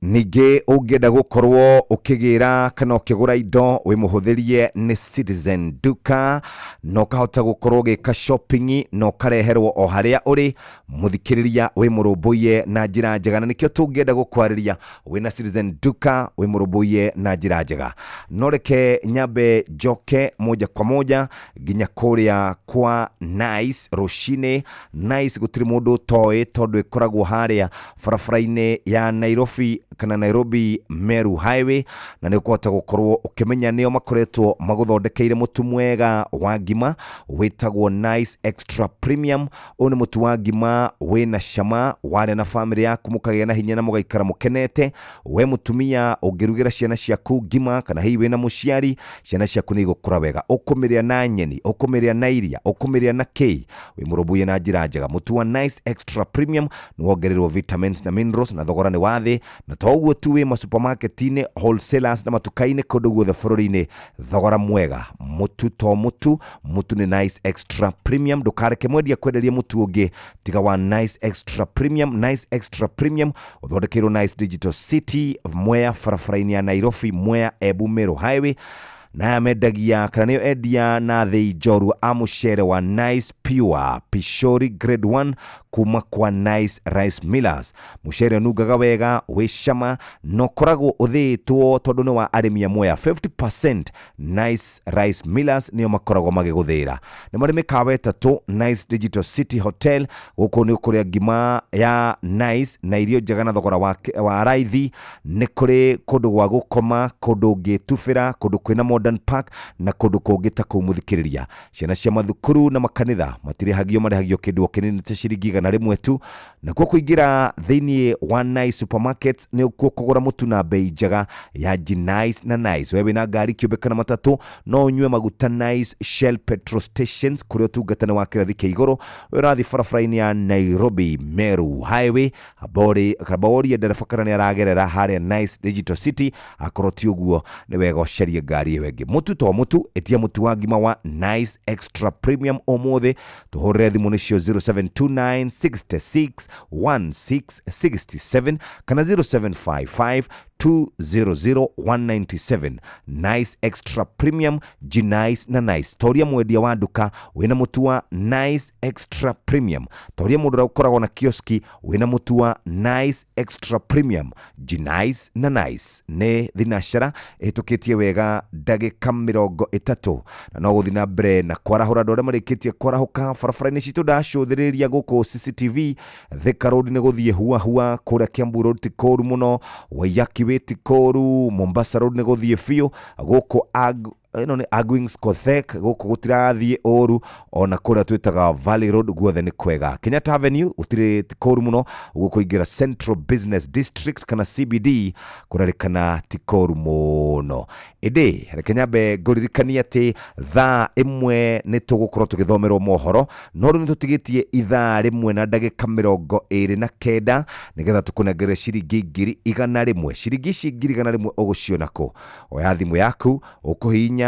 Ningĩ ũngĩenda gũkorwo ũkĩgĩra kana ũkĩgũra indo wĩ mũhũthĩrie nĩ Citizen Duka, na ũkahota gũkorwo ũgĩka shopping na ũkareherwo o harĩa ũrĩ. Mũthikĩrĩria wĩ mũrũmbũiye na njĩra njega, na nĩkĩo tũngĩenda gũkwarĩria wĩna Citizen Duka wĩ mũrũmbũiye na njĩra njega. No reke nyambe njoke moja kwa moja nginya kũrĩa kwa Nice rũcinĩ. Nice gũtirĩ mũndũ ũtoĩ tondũ ĩkoragwo harĩa barabara-inĩ ya Nairobi kana Nairobi Meru Highway, na nĩ ũkũhota gũkorwo ũkĩmenya nĩo makoretwo magũthondekeire mũtu mwega wa ngima wĩtagwo Nice Extra Premium. Ũyũ nĩ mũtu wa ngima wĩna cama, warĩa na bamĩrĩ yaku mũkagĩa na hinya na mũgaikara mũkenete. We mũtumia ũngĩrugĩra ciana ciaku ngima kana hihi wĩna mũciari, ciana ciaku nĩ igũkũra wega. Ũkũmĩrĩa na nyeni, ũkũmĩrĩa na iria, ũkũmĩrĩa na kĩi, wĩ mũrũmbũiye na njĩra njega. Mũtu wa Nice Extra Premium nĩ wongereirwo vitamins na minerals na thogora nĩ wa thĩ, na to ũguo tu wĩ masupermarket-inĩ, wholesalers na matuka-inĩ kũndũ guothe bũrũri-inĩ, thogora mwega. Mũtu to mũtu, mũtu nĩ Nice Extra Premium. Ndũkareke mwendia kwenderia mũtu ũngĩ tiga wa Nice Extra Premium. Nice Extra Premium ũthondekeirwo Nice Digital City, Mwea barabara-inĩ ya Nairobi, Mwea Embu Meru Highway. Na aya mendagia kana nĩo endia na thĩi njorua a mũcere wa Nice Pure Pishori Grade 1 kuma kwa Nice Rice Millers. Mũcere ũnungaga wega, wĩ cama na ũkoragwo ũthĩĩtwo tondũ nĩ wa arĩmi a Mwea. 50% Nice Rice Millers nĩo makoragwo magĩgũthĩĩra. Nĩ marĩ mĩkawa ĩtatũ: Nice Digital City Hotel, gũkũ nĩ ũkũrĩa ngima ya Nice na irio njega na thogora wa raithi. Nĩ kũrĩ kũndũ gwa gũkoma, kũndũ ũngĩtubĩra, kũndũ kwĩna modern park na kũndũ kũngĩ ta kũu. Mũthikĩrĩria, ciana cia mathukuru na makanitha matirĩhagio, marĩhagio kĩndũ o kĩnini ta ciringi 100 tu. Nakuo kũingĩra thĩinĩ wa Nice Supermarket nĩ kuo kũgũra mũtu na bei njega ya Nice na Nice. We wĩna ngari kĩũmbe kana matatũ, no ũnyue maguta Nice Shell petrol stations, kũrĩa ũtungata nĩ wa kĩrathi kĩa igũrũ. We ũrathiĩ barabara-inĩ ya Nairobi Meru Highway, kamba worie ndereba kana nĩ aragerera harĩa Nice Digital City. Akorwo ti ũguo, nĩ wega ũcarie ngari ĩyo ĩngĩ. Mũtu to mũtu, ĩtia mũtu wa ngima wa Nice Extra Premium ũmũthĩ. Tũhũrĩre thimũ nĩcio 0729 66 1667 kana 0755 200 197. Nice Extra Premium, Gnice na Nice. Toria mwendia wa nduka wĩna mũtu wa Nice Extra Premium, toria mũndũ ũrĩa ũkoragwo na kioski wĩna mũtu wa Nice Extra Premium, Gnice na Nice. Nĩ thinacara ĩhĩtũkĩtie wega ndagĩka 30, na no gũthiĩ na mbere na kwarahũra andũ arĩa marĩkĩtie kwarahũka barabara-inĩ citũ. Ndacũthĩrĩria gũkũ CCTV, Thika Road nĩ gũthiĩ hua hua, kũrĩa Kiambu Road ti kũru mũno, Waiyaki Way ti kũru, Mombasa Road nĩ gũthiĩ biũ, gũkũ ĩno nĩ Argwings Kodhek, gũkũ gũtirathiĩ ũru, ona kũrĩa twĩtaga Valley Road guothe nĩ kwega. Kenyatta Avenue gũtirĩ, ti kũru mũno. Gũkũ ingĩra Central Business District kana CBD kũrarĩkana ti kũru mũno. Ĩndĩ reke nyambe ngũririkanie atĩ thaa 1 nĩ tũgũkorwo tũgĩthomerwo mohoro, no rĩu nĩ tũtigĩtie ithaa 1 na ndagĩka 29 nĩgetha tũkũnengere ciringi 100,000. Ciringi ici 100,000 ũgũciona kũ? Oya thimũ yaku, ũkũhihinya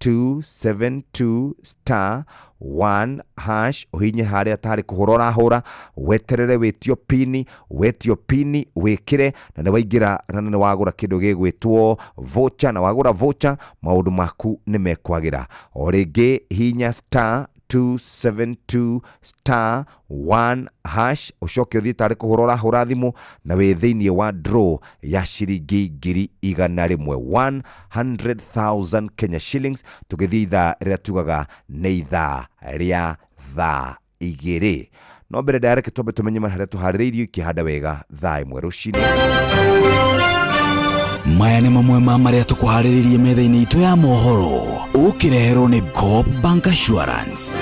*272*1#, ũhinye harĩa tarĩ kũhũra ũrahũra, weterere wĩtio pini. Wetio pini wĩkĩre, na nĩ waingĩra na nĩ wagũra kĩndũ gĩgwĩtwo voucher, na wagũra voucher maũndũ maku nĩ mekwagĩra. O rĩngĩ, hinya *272*1# ũcoke ũthiĩ tarĩ kũhũra ũrahũra thimũ, na wĩ thĩinĩ wa draw ya ciringi 100,000, 100,000 Kenya shillings, tũgĩthiĩ ithaa rĩrĩa tugaga nĩ ithaa rĩa thaa 2. No mbere ndareke twambe tũmenye harĩa tũharĩrĩirio ikĩhanda wega thaa 1 rũcinĩ. Maya nĩ mamwe ma marĩa tũkũharĩrĩrie metha-inĩ itũ ya mohoro, ũkĩreherwo nĩ Coop Bank Assurance.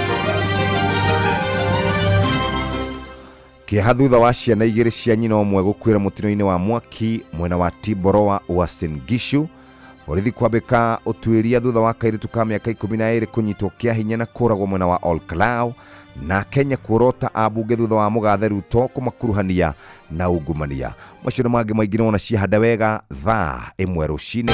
Kĩeha thutha wa ciana igĩrĩ cia nyina ũmwe gũkuĩra mũtino-inĩ wa mwaki mwena wa Timboroa, Uasin Gishu. Borithi kwambĩka ũtuĩria thutha wa kairĩtu ka mĩaka 12 kũnyitwo kĩa hinya na kũragwo mwena wa Olkalau. Na Kenya kuorota ambunge thutha wa mũgathe Ruto kũmakuruhania na ungumania. Macio nĩ mangĩ maingĩ nĩwona ciahanda wega thaa 1 rũcinĩ.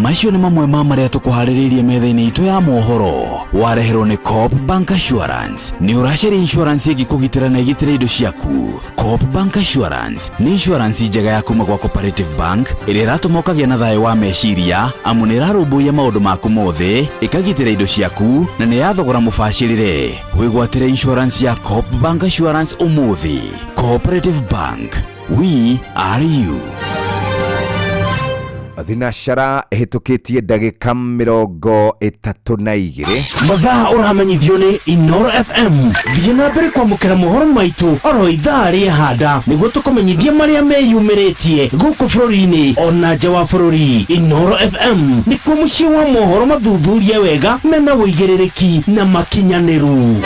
Macio nĩ mamwe ma marĩa tũkũharĩrĩirie metha-inĩ itũ ya mohoro, wareherwo nĩ Coop Bank Assurance. Nĩ ũracaria insurance ĩngĩkũgitĩra na ĩgitĩre indo ciaku? Coop Bank Assurance nĩ insurance njega ya kuma gwa Cooperative Bank, ĩrĩa ĩratũma ũkagĩa na thayũ wa meciria, amu nĩ ĩrarũmbũiya maũndũ maku mothe, ĩkagitĩra indo ciaku, na nĩ ya thogora mũbacĩrĩre. Wĩgwatĩre insurance ya Coop Bank Assurance ũmũthĩ. Cooperative Bank, we are you. Thinacara ĩhĩtũkĩtie ndagĩka 32. Mathaa ũramenyithio nĩ Inoro FM. Thiĩ na mbere kwamũkĩra mohoro maitũ oro ithaa rĩahanda nĩguo tũkũmenyithie marĩa meyumĩrĩtie gũkũ bũrũri-inĩ ona nja wa bũrũri. Inoro FM nĩkuo mũciĩ wa mohoro mathuthurie wega, mena ũigĩrĩrĩki na makinyanĩru.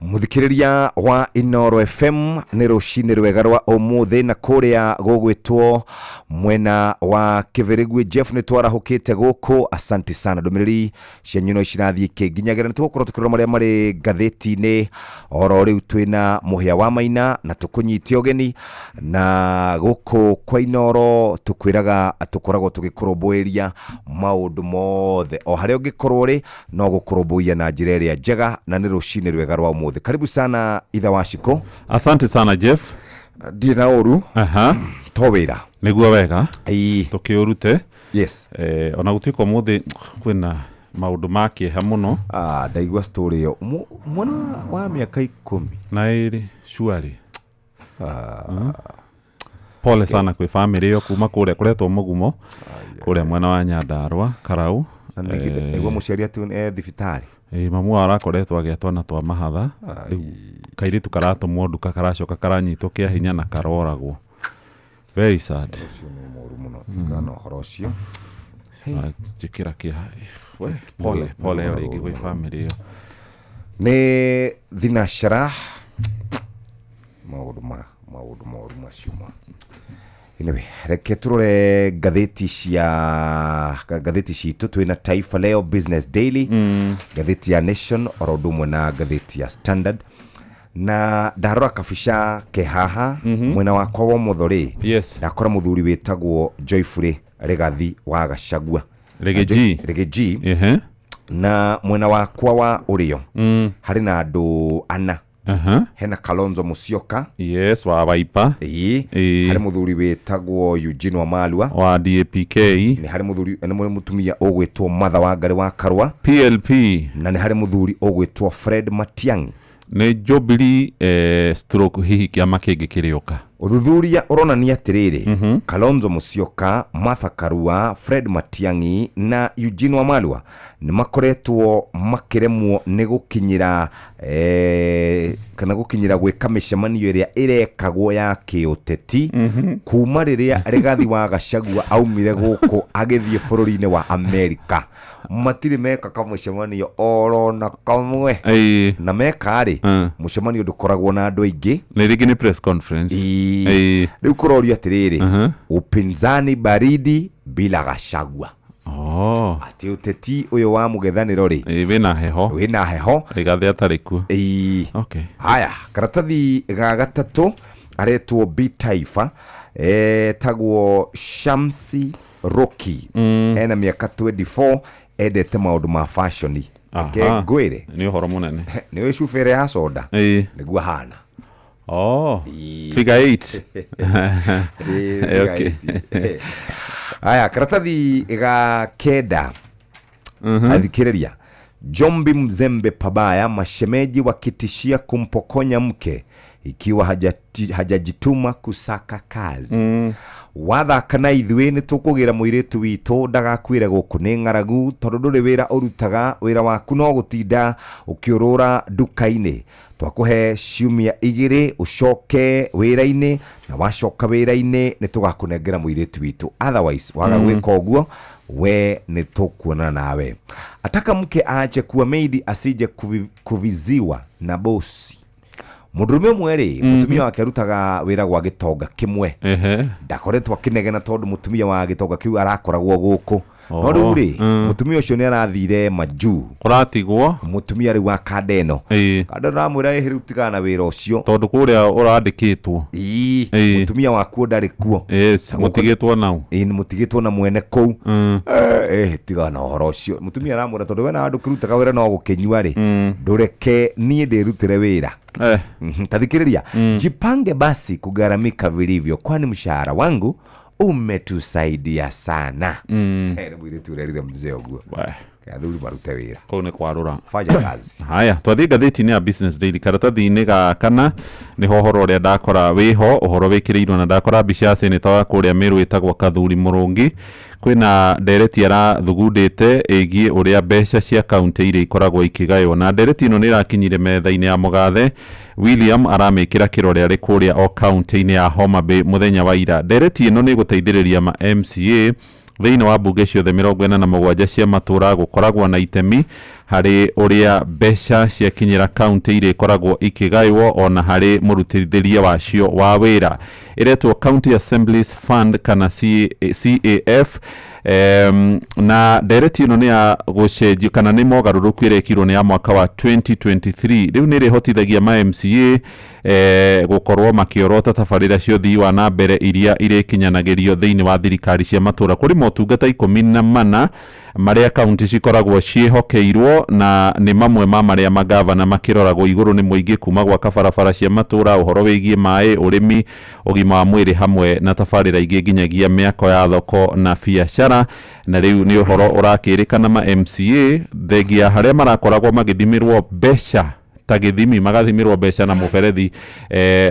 Muthikiriria wa Inoro FM, nĩ rũcinĩ rwega rwa ũmũthĩ, na kũrĩa gũgwĩtwo mwena wa Kĩbĩrĩgui Jeff nĩ twarahũkĩte gũkũ. Asante sana, ndũmĩrĩri cianyu no cirathiĩ ikĩnginyagĩra. Nĩ tũgũkorwo tũkĩrora marĩa marĩ ngathĩti-inĩ oro rĩu. Twĩna mũhĩa wa maina na tũkũnyite ũgeni na gũkũ kwa Inoro tũkwĩraga tũkoragwo tũgĩkũrũmbũĩria maũndũ mothe o harĩa ũngĩkorwo rĩ, no gũkũrũmbũiya na njĩra ĩrĩa njega. Na nĩ rũcinĩ rwega rwa ũmũthĩ. Karibu sana, Itha wa Shiko. Asante sana, Jeff. Ndirĩ na ũru. Aha. To wĩra. Nĩguo wega. Ĩĩ. Tũkĩũrute. Yes. Ona gũtuĩka ũmũthĩ kwĩna maũndũ ma kĩeha mũno. Ah, ndaigua story ĩyo. Mwana wa mĩaka 12. Na ĩrĩ surely. Pole sana kwĩ family ĩyo kuma kũrĩa kũretwo mũgumo kũrĩa mwena wa Nyandarua Karau. Na nĩguo mũciari atĩ e thibitarĩ. Ĩĩ, mamu wao arakoretwo agĩa twana twa mahatha. Rĩu kairĩtu karatũmwo nduka karacoka karanyitwo kĩa hinya na karoragwo. Very sad. Ũcio nĩ mũru mũno. Tigana ũhoro ũcio. Njĩkĩra kĩeha. We, pole pole o rĩngĩ gwĩ family ĩyo. Nĩ thinashara maũndũ ma maũndũ moru macio ma. Anyway, reke tũrore ngathĩti cia ngathĩti citũ. Twĩna Taifa Leo, Business Daily, ngathĩti ya Nation oro ũndũ ũmwe na ngathĩti ya Standard. Na ndarora kabica ke haha mwena wakwa wa ũmotho rĩ, ndakora mũthuri wĩtagwo Joyfrey Rigathi wa Gachagua. Riggy G. Riggy G. Na mwena wakwa wa ũrĩo harĩ na andũ ana. Hena Kalonzo Musyoka. Yes, wa Wiper. Ĩĩ. Harĩ mũthuri wĩtagwo Eugene Wamalwa wa DAPK. Nĩ harĩ mũthuri, nĩ harĩ mũtumia ũgwĩtwo Martha Wangari wa Karua PLP. Na nĩ harĩ mũthuri ũgwĩtwo Fred Matiang'i. Nĩ Jubilee stroke hihi kĩama kĩngĩ kĩrĩũka. Ũthuthuria ũronania atĩrĩrĩ, Kalonzo Musyoka, Martha Karua, Fred Matiang'i na Eugene Wamalwa nĩ makoretwo makĩremwo nĩ gũkinyĩra kana gũkinyĩra gwĩka mĩcemanio ĩrĩa ĩrekagwo ya kĩũteti kuma rĩrĩa Rigathi wa Gachagua aumire gũkũ agĩthiĩ bũrũri-inĩ wa Amerika. Matirĩ meka kamũcemanio orona kamwe. Na meka rĩ, mũcemanio ndũkoragwo na andũ aingĩ. Nĩ rĩngĩ nĩ press conference. Ĩĩ. Rĩu kũrorio atĩrĩrĩ, upinzani baridi bila Gachagua. Atĩ ũteti ũyũ wa mũgethanĩro rĩ, wĩna heho. Wĩna heho. Rigathi atarĩ kuo. Ĩĩ. Haya, karatathi ga gatatũ aretwo B Taifa, etagwo Shamsi Roki. Ena mĩaka 24, endete maũndũ ma fashion. Reke ngwĩre. Nĩ ũhoro mũnene. Nĩ ũĩ cuba ĩrĩa ya soda? Ĩĩ. Nĩguo ahana. Figure 8. Ĩĩ, Okay. figure 8. Haya, karatathi ga kenda. Athikĩrĩria. Jombi Mzembe pabaya, mashemeji wakitishia kumpokonya mke ikiwa hajajituma kusaka kazi. Wathaka na ithuĩ nĩ tũkũgĩra mũirĩtu witũ ndagakuĩre gũkũ nĩ ng'aragu, tondũ ndũrĩ wĩra ũrutaga, wĩra waku no gũtinda ũkĩũrũra nduka-inĩ. Twakũhe ciumia 2 ũcoke wĩra-inĩ, na wacoka wĩra-inĩ nĩ tũgakũnengera mũirĩtu witũ, otherwise waga gwĩka ũguo we nĩ tũkuonana nawe. Ataka mke aache kuwa maid asije kuviziwa na bosi. Mũndũrũme ũmwe rĩ, mũtumia wake arutaga wĩra gwa gĩtonga kĩmwe. Ndakoretwo akĩnegena tondũ mũtumia wa gĩtonga kĩu arakoragwo gũkũ. No rĩu rĩ, mũtumia ũcio nĩ arathire majuu. Kũratigwo. Mũtumia rĩu wa kanda ĩno. Kanda ĩno aramwĩra ĩhĩ rĩu tigana na wĩra ũcio. Tondũ kũrĩa ũrandĩkĩtwo. Ĩĩ, mũtumia wakuo ndarĩ kuo. Yes, mũtigĩtwo nau. Ĩĩ, mũtigĩtwo na mwene kũu. Tigana na ũhoro ũcio. Mũtumia aramwĩra tondũ we na ndũkĩrutaga wĩra no gũkĩnyua rĩ, ndũreke niĩ ndĩrutĩre wĩra. Tathikĩrĩria. Jipange basi kugharamika vilivyo, kwani mshahara wangu umetusaidia sana. Nĩ mũirĩtu ũrerire mzee ũguo. Athuri marute wĩra. Kũu nĩ kwarũra. Fanya kazi. Haya, twathiĩ ngathĩti-inĩ ya Business Daily karatathi-inĩ ga kana nĩho ũhoro ũrĩa ndakora wĩho, ũhoro wĩkĩrĩirwo na ndakora mbica ya seneta wa kũrĩa Meru ĩtagwo Kathuri Mũrũngi. Kwĩna ndereti arathugundĩte ĩgiĩ ũrĩa mbeca cia kaunti iria ikoragwo ikĩgaywo, na ndereti ĩno nĩ ĩrakinyire metha-inĩ ya mũgathe William aramĩkĩra kĩrore arĩ kũrĩa o kaunti-inĩ ya Homa Bay mũthenya wa ira. Ndereti ĩno nĩ ĩgũteithĩrĩria ma MCA thĩinĩ wa mbunge ciothe 47 cia matũra gũkoragwo na itemi harĩ ũrĩa mbeca ciakinyĩra kaunti iria ikoragwo ikĩgaywo ona harĩ mũrutithĩrie wacio wa wĩra. Ĩretwo County Assemblies Fund kana CAF. Na ndereti ĩno nĩ ya gũcenjio kana nĩ mogarũrũku ĩrekirwo nĩ ya mwaka wa 2023. Rĩu nĩ ĩrĩhotithagia ma MCA gũkorwo makĩorota tabarĩra cia ũthii wa na mbere iria irĩkinyanagĩrio thĩinĩ wa thirikari cia matũra. Kũrĩ motungata 14 Marĩa kaunti cikoragwo ciĩhokeirwo na nĩ mamwe ma marĩa magavana makĩroragwo igũrũ nĩ mũingĩ, kuma gwaka barabara cia matũra, ũhoro wĩgiĩ maĩ, ũrĩmi, ũgima wa mwĩrĩ, hamwe na tabarĩra ingĩ nginyagia mĩako ya thoko na biacara. Na rĩu nĩ ũhoro ũrakĩrĩkana ma MCA thengia harĩa marakoragwo magĩthimĩrwo mbeca ta gĩthimi, magathimirwo mbeca na mũberethi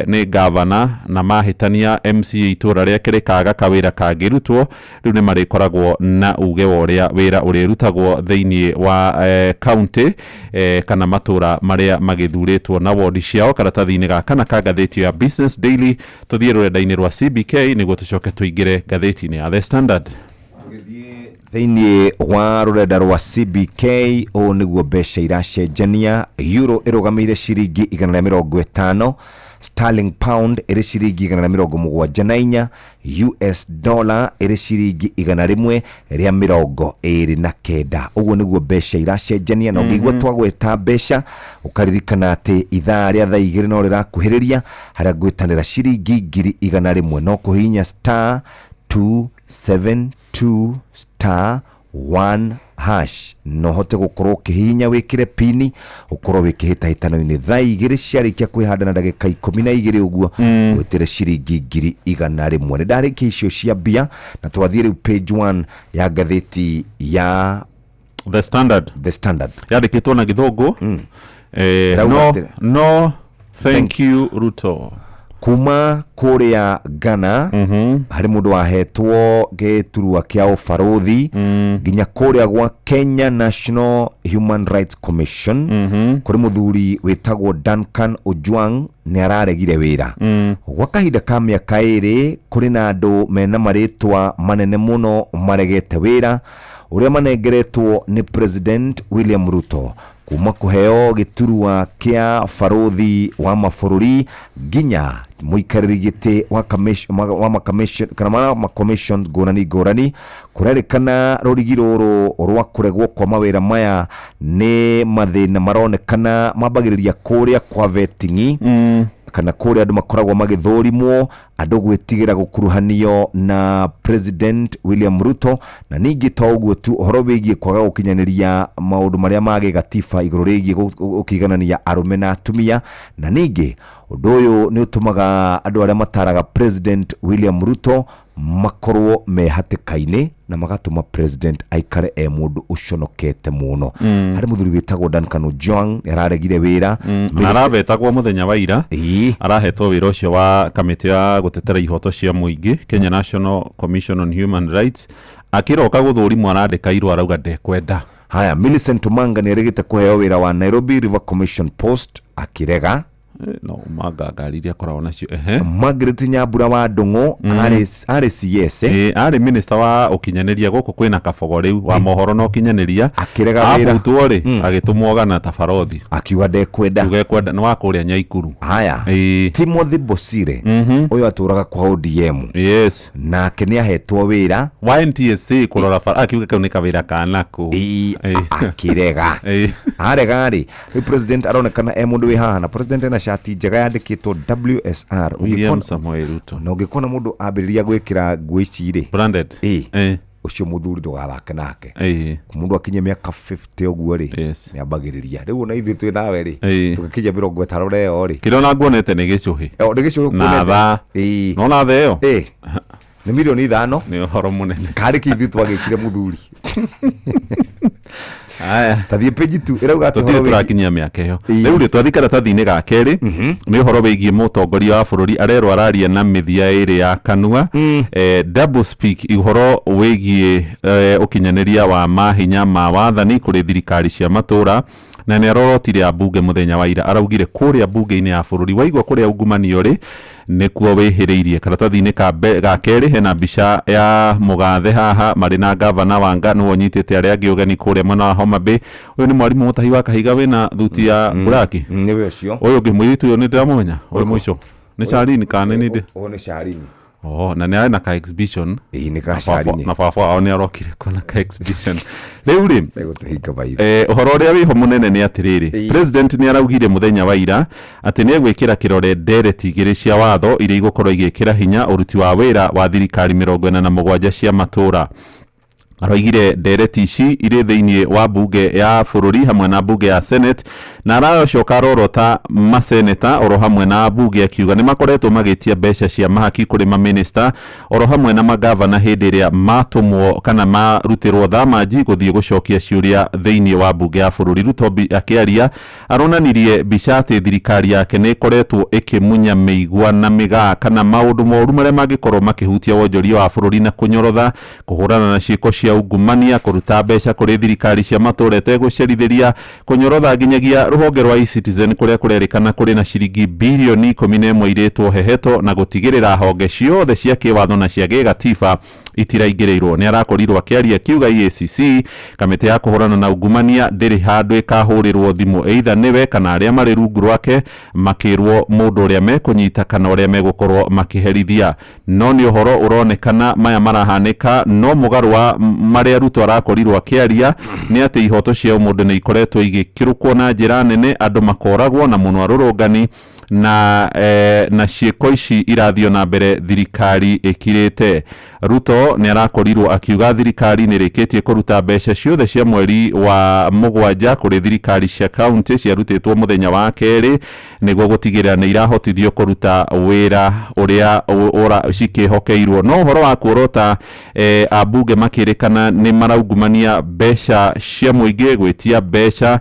nĩ gavana, na mahĩtania MCA itũra rĩake rĩkaga kawĩra kangĩrutwo, rĩu nĩ marĩkoragwo na uge wa ũrĩa wĩra ũrĩrutagwo thĩinĩ wa county kana matũra marĩa magĩthurĩtwo na wodi ciao. Karatathi-inĩ gaka na ka ngathĩti ya Business Daily, tũthiĩ rũrenda-inĩ rwa CBK nĩguo tũcoke tũingĩre ngathĩti-inĩ ya The Standard. Thĩinĩ wa rũrenda rwa CBK, ũũ nĩguo mbeca iracenjania: euro ĩrũgamĩire ciringi 150, sterling pound ĩrĩ ciringi 174, US dollar ĩrĩ ciringi 129. Ũguo nĩguo mbeca iracenjania, na ũngĩigua twagweta mbeca, ũkaririkana atĩ ithaa rĩa thaa 2 no rĩrakuhĩrĩria, harĩa ngwĩtanĩra ciringi 100,000, no kũhihinya *272 *1# no hote gũkorwo ũkĩhihinya, wĩkĩre pini, ũkorwo wĩ kĩhĩtahĩtano-inĩ thaa 2 ciarĩkia kwĩhanda na ndagĩka 12 ũguo, gwĩtĩre ciringi 100,000. Nĩ ndarĩkia icio cia mbia, na twathiĩ rĩu page 1 ya ngathĩti ya The Standard. The Standard yandĩkĩtwo na gĩthũngũ Ĩrauga no, atĩrĩ. No thank you Ruto. Kuma kũrĩa Ghana harĩ mũndũ wahetwo gĩturwa kĩa ũbarũthi, nginya kũrĩa gwa Kenya National Human Rights Commission, kũrĩ mũthuri wĩtagwo Duncan Ojwang nĩ araregire wĩra gwa kahinda ka mĩaka 2. Kũrĩ na andũ mena marĩtwa manene mũno maregete wĩra ũrĩa manengeretwo nĩ President William Ruto, kuma kũheo gĩturwa kĩa barũthi wa mabũrũri nginya mũikarĩri gĩtĩ wa wa macommission kana ma macommission ngũrani ngũrani. Kũrerĩkana rũrigi rũrũ rwa kũregwo kwa mawĩra maya nĩ mathĩna maronekana mambagĩrĩria kũrĩa kwa vetting, kana kũrĩa andũ makoragwo magĩthũrimwo, andũ gwĩtigĩra gũkuruhanio na President William Ruto. Na ningĩ to ũguo tu, ũhoro wĩgiĩ kwaga gũkinyanĩria maũndũ marĩa ma gĩgatiba igũrũ rĩgiĩ gũkĩiganania arũme na atumia. Na ningĩ ũndũ ũyũ nĩ ũtũmaga andũ arĩa mataraga President William Ruto makorwo me hatĩka-inĩ, na magatũma president aikare e mũndũ ũconokete mũno. Harĩ mũthuri wĩtagwo Duncan Ojwang nĩ araregire wĩra. Na aravetagwo mũthenya wa ira, arahetwo wĩra ũcio wa kamĩtĩ ya gũtetera ihoto cia mũingĩ, Kenya National Commission on Human Rights. Akĩroka gũthũrimwo, arandĩka irũa, arauga ndekwenda. Haya, Millicent Omanga nĩ arĩgĩte kũheo wĩra wa Nairobi River Commission post, akĩrega. No Omanga ngari iria akoragwo nacio, ehe. Margaret Nyambura wa Ndũng'ũ arĩ CS. Arĩ minister wa ũkinyanĩria, gũkũ kwĩna kabogo rĩu wa mohoro na ũkinyanĩria. Akĩrega wĩra. Abutwo rĩ, agĩtũmwo gana ta barothi. Akiuga ndekwenda. Akiuga ekwenda, nĩ wa kũrĩa Nyaikuru. Haya, Timothy Bosire, ũyũ atũraga kwa ODM, nake nĩ ahetwo wĩra wa NTSA kũrora bara, akiuga kau nĩ kawĩra kanako. Akĩrega. Arega rĩ, rĩu president aronekana e mũndũ wĩ haha, na president ena cati njega yandĩkĩtwo WSR. William Samoei Ruto. Na ũngĩkona mũndũ ambĩrĩria gwĩkĩra nguo ici rĩ, branded, ũcio mũthuri ndũgathake nake. Mũndũ akinye mĩaka 50 ũguo rĩ, nĩ ambagĩrĩria rĩu. Ona ithuĩ twĩ nawe rĩ, tũgĩkinyia 50 na ĩyo rĩ, Kĩrĩa ona nguonete nĩ gĩcũhĩ. Nĩ gĩcũhĩ na ũkuonete. Thaa nona thaa ĩyo Nĩ mirioni 5. Nĩ ũhoro mũnene. Karĩ kĩ ithuĩ twagĩkire mũthuri? Aya. Tathiĩ page 2, ĩrauga atĩ tũtirĩ ũhoro wĩgiĩ- tũrakinyia mĩaka ĩyo rĩu rĩ. Twathiĩ karatathi-inĩ ga kerĩ, nĩ ũhoro wĩgiĩ mũtongoria wa bũrũri arerwo araria na mĩthia ĩrĩ ya kanua, double speak, ũhoro wĩgiĩ ũkinyanĩria wa mahinya ma wathani kũrĩ thirikari cia matũra. Na nĩ arorotire ambunge mũthenya wa ira, araugire kũrĩa mbunge-inĩ ya bũrũri waigua kũrĩa ungumania ũrĩ nĩkuo wĩhĩrĩirie. Karatathi-inĩ ga kerĩ hena mbica ya mũgathe haha marĩ na gavana Wanga, nĩwe ũnyitĩte arĩa angĩ ũgeni kũrĩa mwena wa Homa Bay. Ũyũ nĩ mwarimũ mũtahi wa kahiga wĩna thuti ya buraki. Nĩwe ũcio. Ũyũ ũngĩ mũirĩtu ũyũ nĩ ndĩramũmenya, ũyũ mũico nĩ Charlene kana nĩ ndĩ? Ũyũ nĩ Charlene. Oh, na nĩ arĩ na ka exhibition. Ĩĩ, nĩ ka Na Charlene. Na baba wao nĩ arokire kuona ka exhibition rĩu rĩ. Gũtũhinga maitho. Ũhoro ũrĩa wĩho mũnene nĩ atĩrĩrĩ, president nĩ araugire mũthenya wa ira atĩ nĩ egwĩkĩra kĩrore ndereti igĩrĩ cia watho iria igũkorwo igĩkĩra hinya ũruti wa wĩra wa thirikari 47 cia matũra. Aroigire ndereti ici irĩ thĩinĩ wa bunge ya bũrũri hamwe na bunge ya Senate, na aracoka arorota maseneta oro hamwe na bunge, akiuga nĩ makoretwo magĩtia mbeca cia mahaki kũrĩ maminista oro hamwe na magavana hĩndĩ ĩrĩa matũmwo kana marutĩrwo thamanji gũthiĩ gũcokia ciũria thĩinĩ wa bunge ya bũrũri. Ruto akĩaria aronanirie mbica atĩ thirikari yake nĩ ĩkoretwo ĩkĩmunya mĩigua na mĩgaa kana maũndũ moru marĩa mangĩkorwo makĩhutia wonjoria wa bũrũri na kũnyorotha, kũhũrana na ciĩko cia ungumania, kũruta mbeca kũrĩ thirikari cia matũũra ĩtegũcerithĩria, kũnyorotha nginyagia rũhonge rwa eCitizen kũrĩa kũrerĩkana kũrĩ na ciringi birioni 11 irĩtwo heheto, na gũtigĩrĩra honge ciothe cia kĩwatho na cia gĩgatiba itiraingĩrĩirwo. Nĩ arakorirwo akĩaria akiuga EACC, kamĩtĩ ya kũhũrana na ungumania, ndĩrĩ handũ ĩkahũrĩrwo thimũ either nĩwe kana arĩa marĩ rungu rwake makĩrwo mũndũ ũrĩa mekũnyita kana ũrĩa megũkorwo makĩherithia. No nĩ ũhoro ũronekana maya marahanĩka no mũgarũ wa marĩa Ruto arakorirwo akĩaria nĩ atĩ ihoto cia ũmũndũ nĩ ikoretwo igĩkĩrũkwo na njĩra nene, andũ makoragwo na mũno arũrũngani na na ciĩko ici irathiĩ na mbere thirikari ĩkirĩte. Ruto nĩ arakorirwo akiuga thirikari nĩ ĩrĩkĩtie kũruta mbeca ciothe cia mweri wa 7 kũrĩ thirikari cia kaunti ciarutĩtwo mũthenya wa kerĩ nĩguo gũtigĩrĩra nĩ irahotithio kũruta wĩra ũrĩa cikĩhokeirwo. No ũhoro wa kuorota ambunge makĩrĩkana nĩ maraungumania mbeca cia mũingĩ, gwĩtia mbeca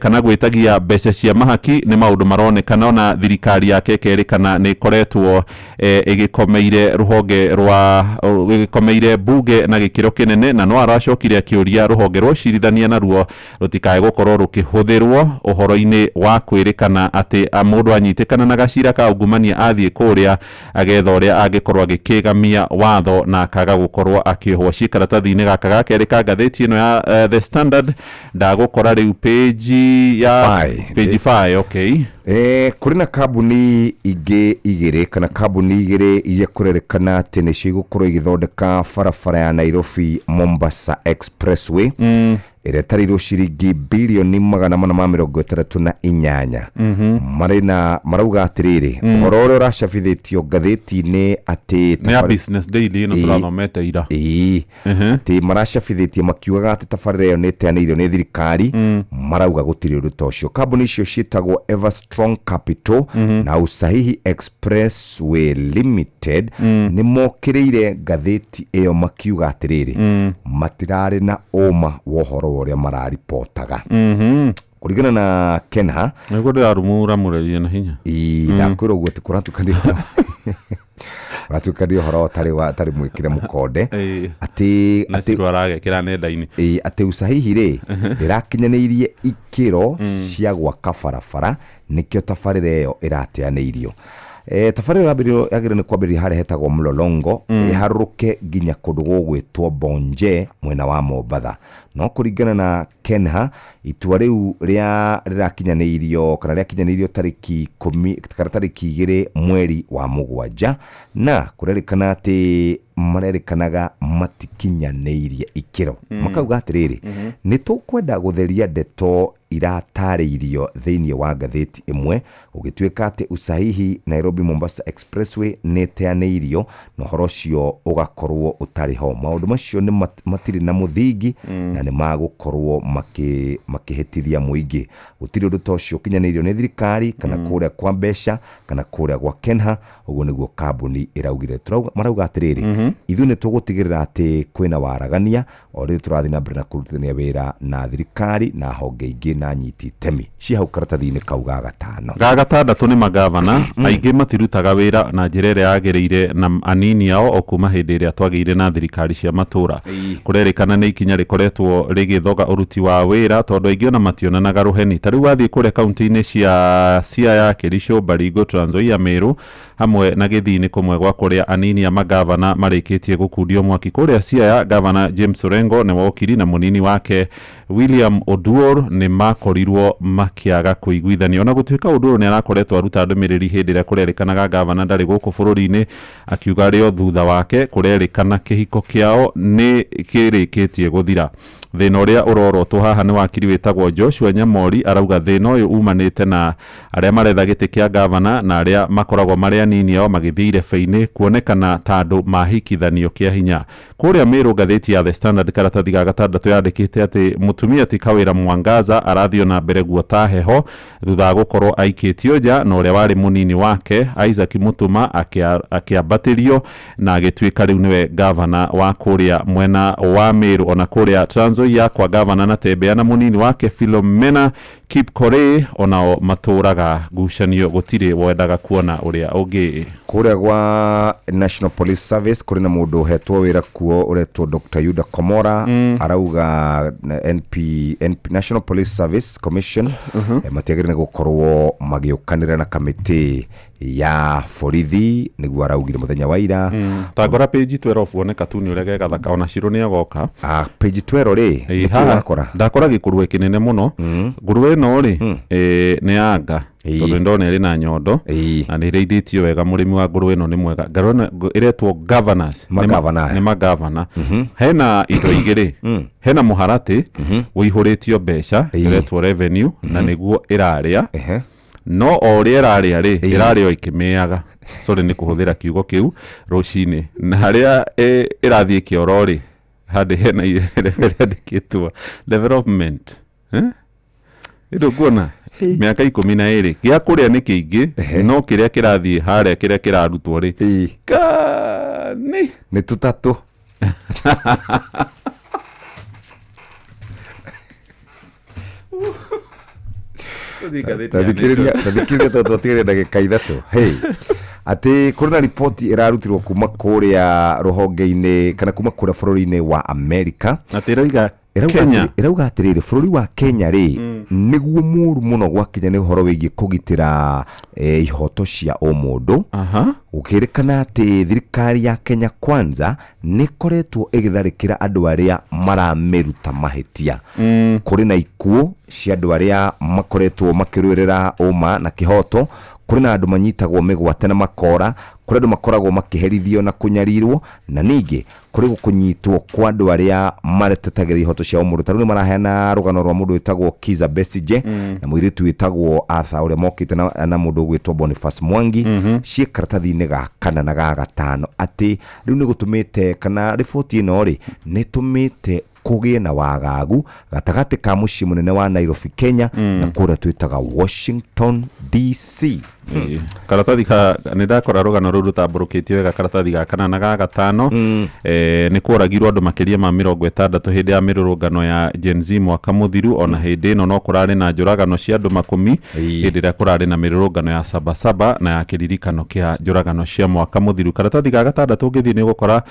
kana gwĩtagia mbeca cia mahaki nĩ maũndũ maronekana ona thirikari yake ĩkerĩkana nĩ ĩkoretwo ĩgĩkomeire rũhonge rwa ĩgĩkomeire bunge na gĩkĩro kĩnene, na no aracokire akĩũria rũhonge rwa ũcirithania naruo rũtikae gũkorwo rũkĩhũthĩrwo ũhoro-inĩ wa kwĩrĩkana atĩ mũndũ anyitĩkana na gacira ka ungumania athiĩ kũrĩa agetha ũrĩa angĩkorwo agĩkĩgamia watho na akaga gũkorwo akĩohwo. Ciĩ karatathi-inĩ gaka ga kerĩ ka ngathĩti ĩno ya The Standard ndagũkora rĩu page ya page 5. Okay. Kũrĩ na kambuni ingĩ igĩrĩ kana kambuni igĩrĩ iria kũrerĩkana atĩ nĩcio igũkorwo igĩthondeka barabara ya Nairobi Mombasa Expressway ĩrĩa ĩtarĩirwo ciringi birioni 468. Marĩ na marauga atĩrĩrĩ, ũhoro ũrĩa ũracabithĩtio ngathĩti-inĩ atĩ nĩ ya Business Daily ĩno tũrathomete ira, atĩ maracabithĩtie makiugaga atĩ tabarĩra ĩyo nĩ ĩteanĩirio nĩ thirikari, marauga gũtirĩ ũndũ ta ũcio. Kambuni icio ciĩtagwo Everstrong Capital na Usahihi Expressway Limited nĩ mokĩrĩire ngathĩti ĩyo makiuga atĩrĩrĩ, matirarĩ na ũma wa ũhoro wa ũrĩa mararipotaga. Kũringana na Kenha, nĩguo ndĩrarumuramũrĩrie na hinya. Ndakwĩra ũguo atĩ kũratuĩka nĩ ũhoro ũtarĩ mwĩkĩre mũkonde atĩ aragekĩra nenda-inĩ atĩ Usahihi rĩ ndĩrakinyanĩirie ikĩro cia gwaka barabara, nĩkĩo tabarĩra ĩyo ĩrateanĩirio. Tabarĩra ĩyo yagĩrĩirwo nĩ kwambĩrĩria harĩa hetagwo Mlolongo ĩharũrũke nginya kũndũ gũgwĩtwo Bonje mwena wa Mombatha. No kũringana na Kenha, itua rĩu rĩrakinyanĩirio kana rĩakinyanĩirio tarĩki 10 kana tarĩki 2 mweri wa 7, na kũrerĩkana atĩ marerĩkanaga matikinyanĩirie ikĩro. Makauga atĩrĩrĩ, nĩ tũkwenda gũtheria ndeto iratarĩirio thĩinĩ wa ngathĩti ĩmwe gũgĩtuĩka atĩ Usahihi Nairobi Mombasa Expressway nĩ ĩteanĩirio na ũhoro ũcio ũgakorwo ũtarĩ ho. Maũndũ macio nĩ matirĩ na mũthingi na nĩ magũkorwo makĩhĩtithia mũingĩ. Gũtirĩ ũndũ ta ũcio ũkinyanĩirio nĩ thirikari kana kũrĩa kwa mbeca kana kũrĩa gwa Kenha, ũguo nĩguo kambuni ĩraugire. Marauga atĩrĩrĩ, ithuĩ nĩ tũgũtigĩrĩra atĩ kwĩna waragania o rĩu tũrathiĩ na mbere na kũrutithania wĩra na thirikari na honge ingĩ na nyiti itemi ci hau karatathi-inĩ kau ga gatano. Ga gatandatũ nĩ magavana aingĩ matirutaga wĩra na njĩra ĩrĩa yagĩrĩire na anini ao o kuma hĩndĩ ĩrĩa twagĩire na thirikari cia matũũra. Kũrerĩkana nĩ ikinya rĩkoretwo rĩgĩthoga ũruti wa wĩra tondũ aingĩ ona mationanaga rũheni. Ta rĩu wathiĩ kũrĩa kaunti-inĩ cia Siaya, Kericho, Baringo, Trans Nzoia, Meru hamwe na Gĩthii nĩ kũmwe gwa kũrĩa anini a magavana marĩkĩtie gũkundio mwaki. Kũrĩa Siaya, gavana James Orengo nĩ wokiri na mũnini wake William Oduor nĩ makorirwo makĩaga kũiguithania. Ona gũtuĩka Oduor nĩ arakoretwo aruta ndũmĩrĩri hĩndĩ ĩrĩa kũrerĩkanaga gavana ndarĩ gũkũ bũrũri-inĩ, akiuga rĩo thutha wake kũrerĩkana kĩhiko kĩao nĩ kĩrĩkĩtie gũthira. Thĩna ũrĩa ũrorotwo haha nĩ wakiri wĩtagwo Joshua Nyamori, arauga thĩna ũyũ umanĩte na arĩa maretha gĩtĩ kĩa gavana na arĩa makoragwo marĩ anini ao magĩthiĩ irebe-inĩ kuonekana ta andũ mahikithanio kĩa hinya. Kũrĩa Meru, ngathĩti ya The Standard karatathi ga gatandatũ yandĩkĩte atĩ mũtumia ti Kawĩra Mwangaza arathiĩ na mbere guota heho thutha wa gũkorwo aikĩtio nja na ũrĩa warĩ mũnini wake Isaac Mutuma akĩambatĩrio na agĩtuĩka rĩu nĩwe gavana wa kũrĩa mwena wa Meru. Ona kũrĩa Trans Nzoia kwa gavana Natembeya na mũnini wake Philomena Kipkorir onao matũraga ngucanio, gũtirĩ wendaga kuona ũrĩa ũngĩ. Kũrĩa gwa National Police Service kũrĩ na mũndũ ũhetwo wĩra kuo ũretwo Dr. Yuda Komora. Arauga na NP, National Police Service Commission matiagĩrĩire gũkorwo magĩũkanĩra na kamĩtĩ ya borithi, nĩguo araugire mũthenya wa ira. Tangora page 12 wone katuni ũrĩa ge gathaka, ona Shiro nĩ agoka. Ah, page 12 rĩ, nĩkĩ ũrakora? Ndakora gĩkũrwe kĩnene mũno. Ngũrwe ĩno rĩ, nĩ yanga tondũ ndona ĩrĩ na nyondo na nĩ ĩrĩithĩtio wega. Mũrĩmi wa ngũrwe ĩno nĩ mwega. Ngũrwe ĩno ĩretwo governors. Magavana aya. Nĩ magavana. Hena indo igĩrĩ, hena mũharatĩ ũihũrĩtio mbeca ĩretwo revenue na nĩguo ĩrarĩa, no o ũrĩa ĩrarĩa rĩ, ĩrarĩa o ĩkĩmĩaga, sorry nĩ kũhũthĩra kiugo kĩu rũcinĩ, na harĩa ĩrathiĩ kĩoro rĩ, handĩ hena rĩandĩkĩtwo development, eh? Ndũkuona mĩaka 12 gĩa kũrĩa nĩ kĩingĩ, no kĩrĩa kĩrathiĩ harĩa, kĩrĩa kĩrarutwo rĩ, kani nĩ tũtatũ. Tathikĩrĩria, tathikĩrĩria, tondũ twatigeria ndagĩka 3. Hey, atĩ kũrĩ na riboti ĩrarutirwo kuma kũrĩa rũhonge-inĩ kana kuma kũrĩa bũrũri-inĩ wa Amerika. Atĩ ĩroiga Ĩrauga Kenya. Ĩrauga atĩrĩrĩ, bũrũri wa Kenya rĩ, nĩguo mũru mũno gwakinya nĩ ũhoro wĩgiĩ kũgitĩra ihoto cia ũmũndũ. Gũkĩrĩkana atĩ thirikari ya Kenya Kwanza nĩ ĩkoretwo ĩgĩtharĩkĩra andũ arĩa maramĩruta mahĩtia. Kũrĩ na ikuũ cia andũ arĩa makoretwo makĩrũĩrĩra ũma na kĩhoto, kũrĩ na andũ manyitagwo mĩgwate na makora, kũrĩ andũ makoragwo makĩherithio na kũnyarirwo, na ningĩ kũrĩ kũnyitwo kwa andũ arĩa maretetagĩra ihoto cia ũmũndũ. Ta rĩu nĩ maraheana rũgano rwa mũndũ wĩtagwo Kizza Besigye na mũirĩtu wĩtagwo Arthur ũrĩa mokĩte na mũndũ ũgwĩtwo Boniface Mwangi. Ciĩ karatathi-inĩ ga kana na ga gatano atĩ rĩu nĩ gũtũmĩte, kana riboti ĩno rĩ, nĩ ĩtũmĩte kũgĩe na wagagu gatagatĩ ka mũciĩ mũnene wa Nairobi, Kenya, na kũrĩa twĩtaga Washington DC. Ĩĩ. Karatathi ka nĩ ndakora rũgano rũu rũtambũrũkĩtio wega karatathi ga kana na ga gatano. Nĩ kworagirwo andũ makĩria ma 60 hĩndĩ ya mĩrũrũngano ya Gen Z mwaka mũthiru. Ona hĩndĩ ĩno no kũrarĩ na njũragano cia andũ makũmi hĩndĩ ĩrĩa kũrarĩ na mĩrũrũngano ya sabasaba na ya kĩririkano kĩa njũragano cia mwaka mũthiru. Karatathi ga gatandatũ ũngĩthiĩ nĩ ũgũkora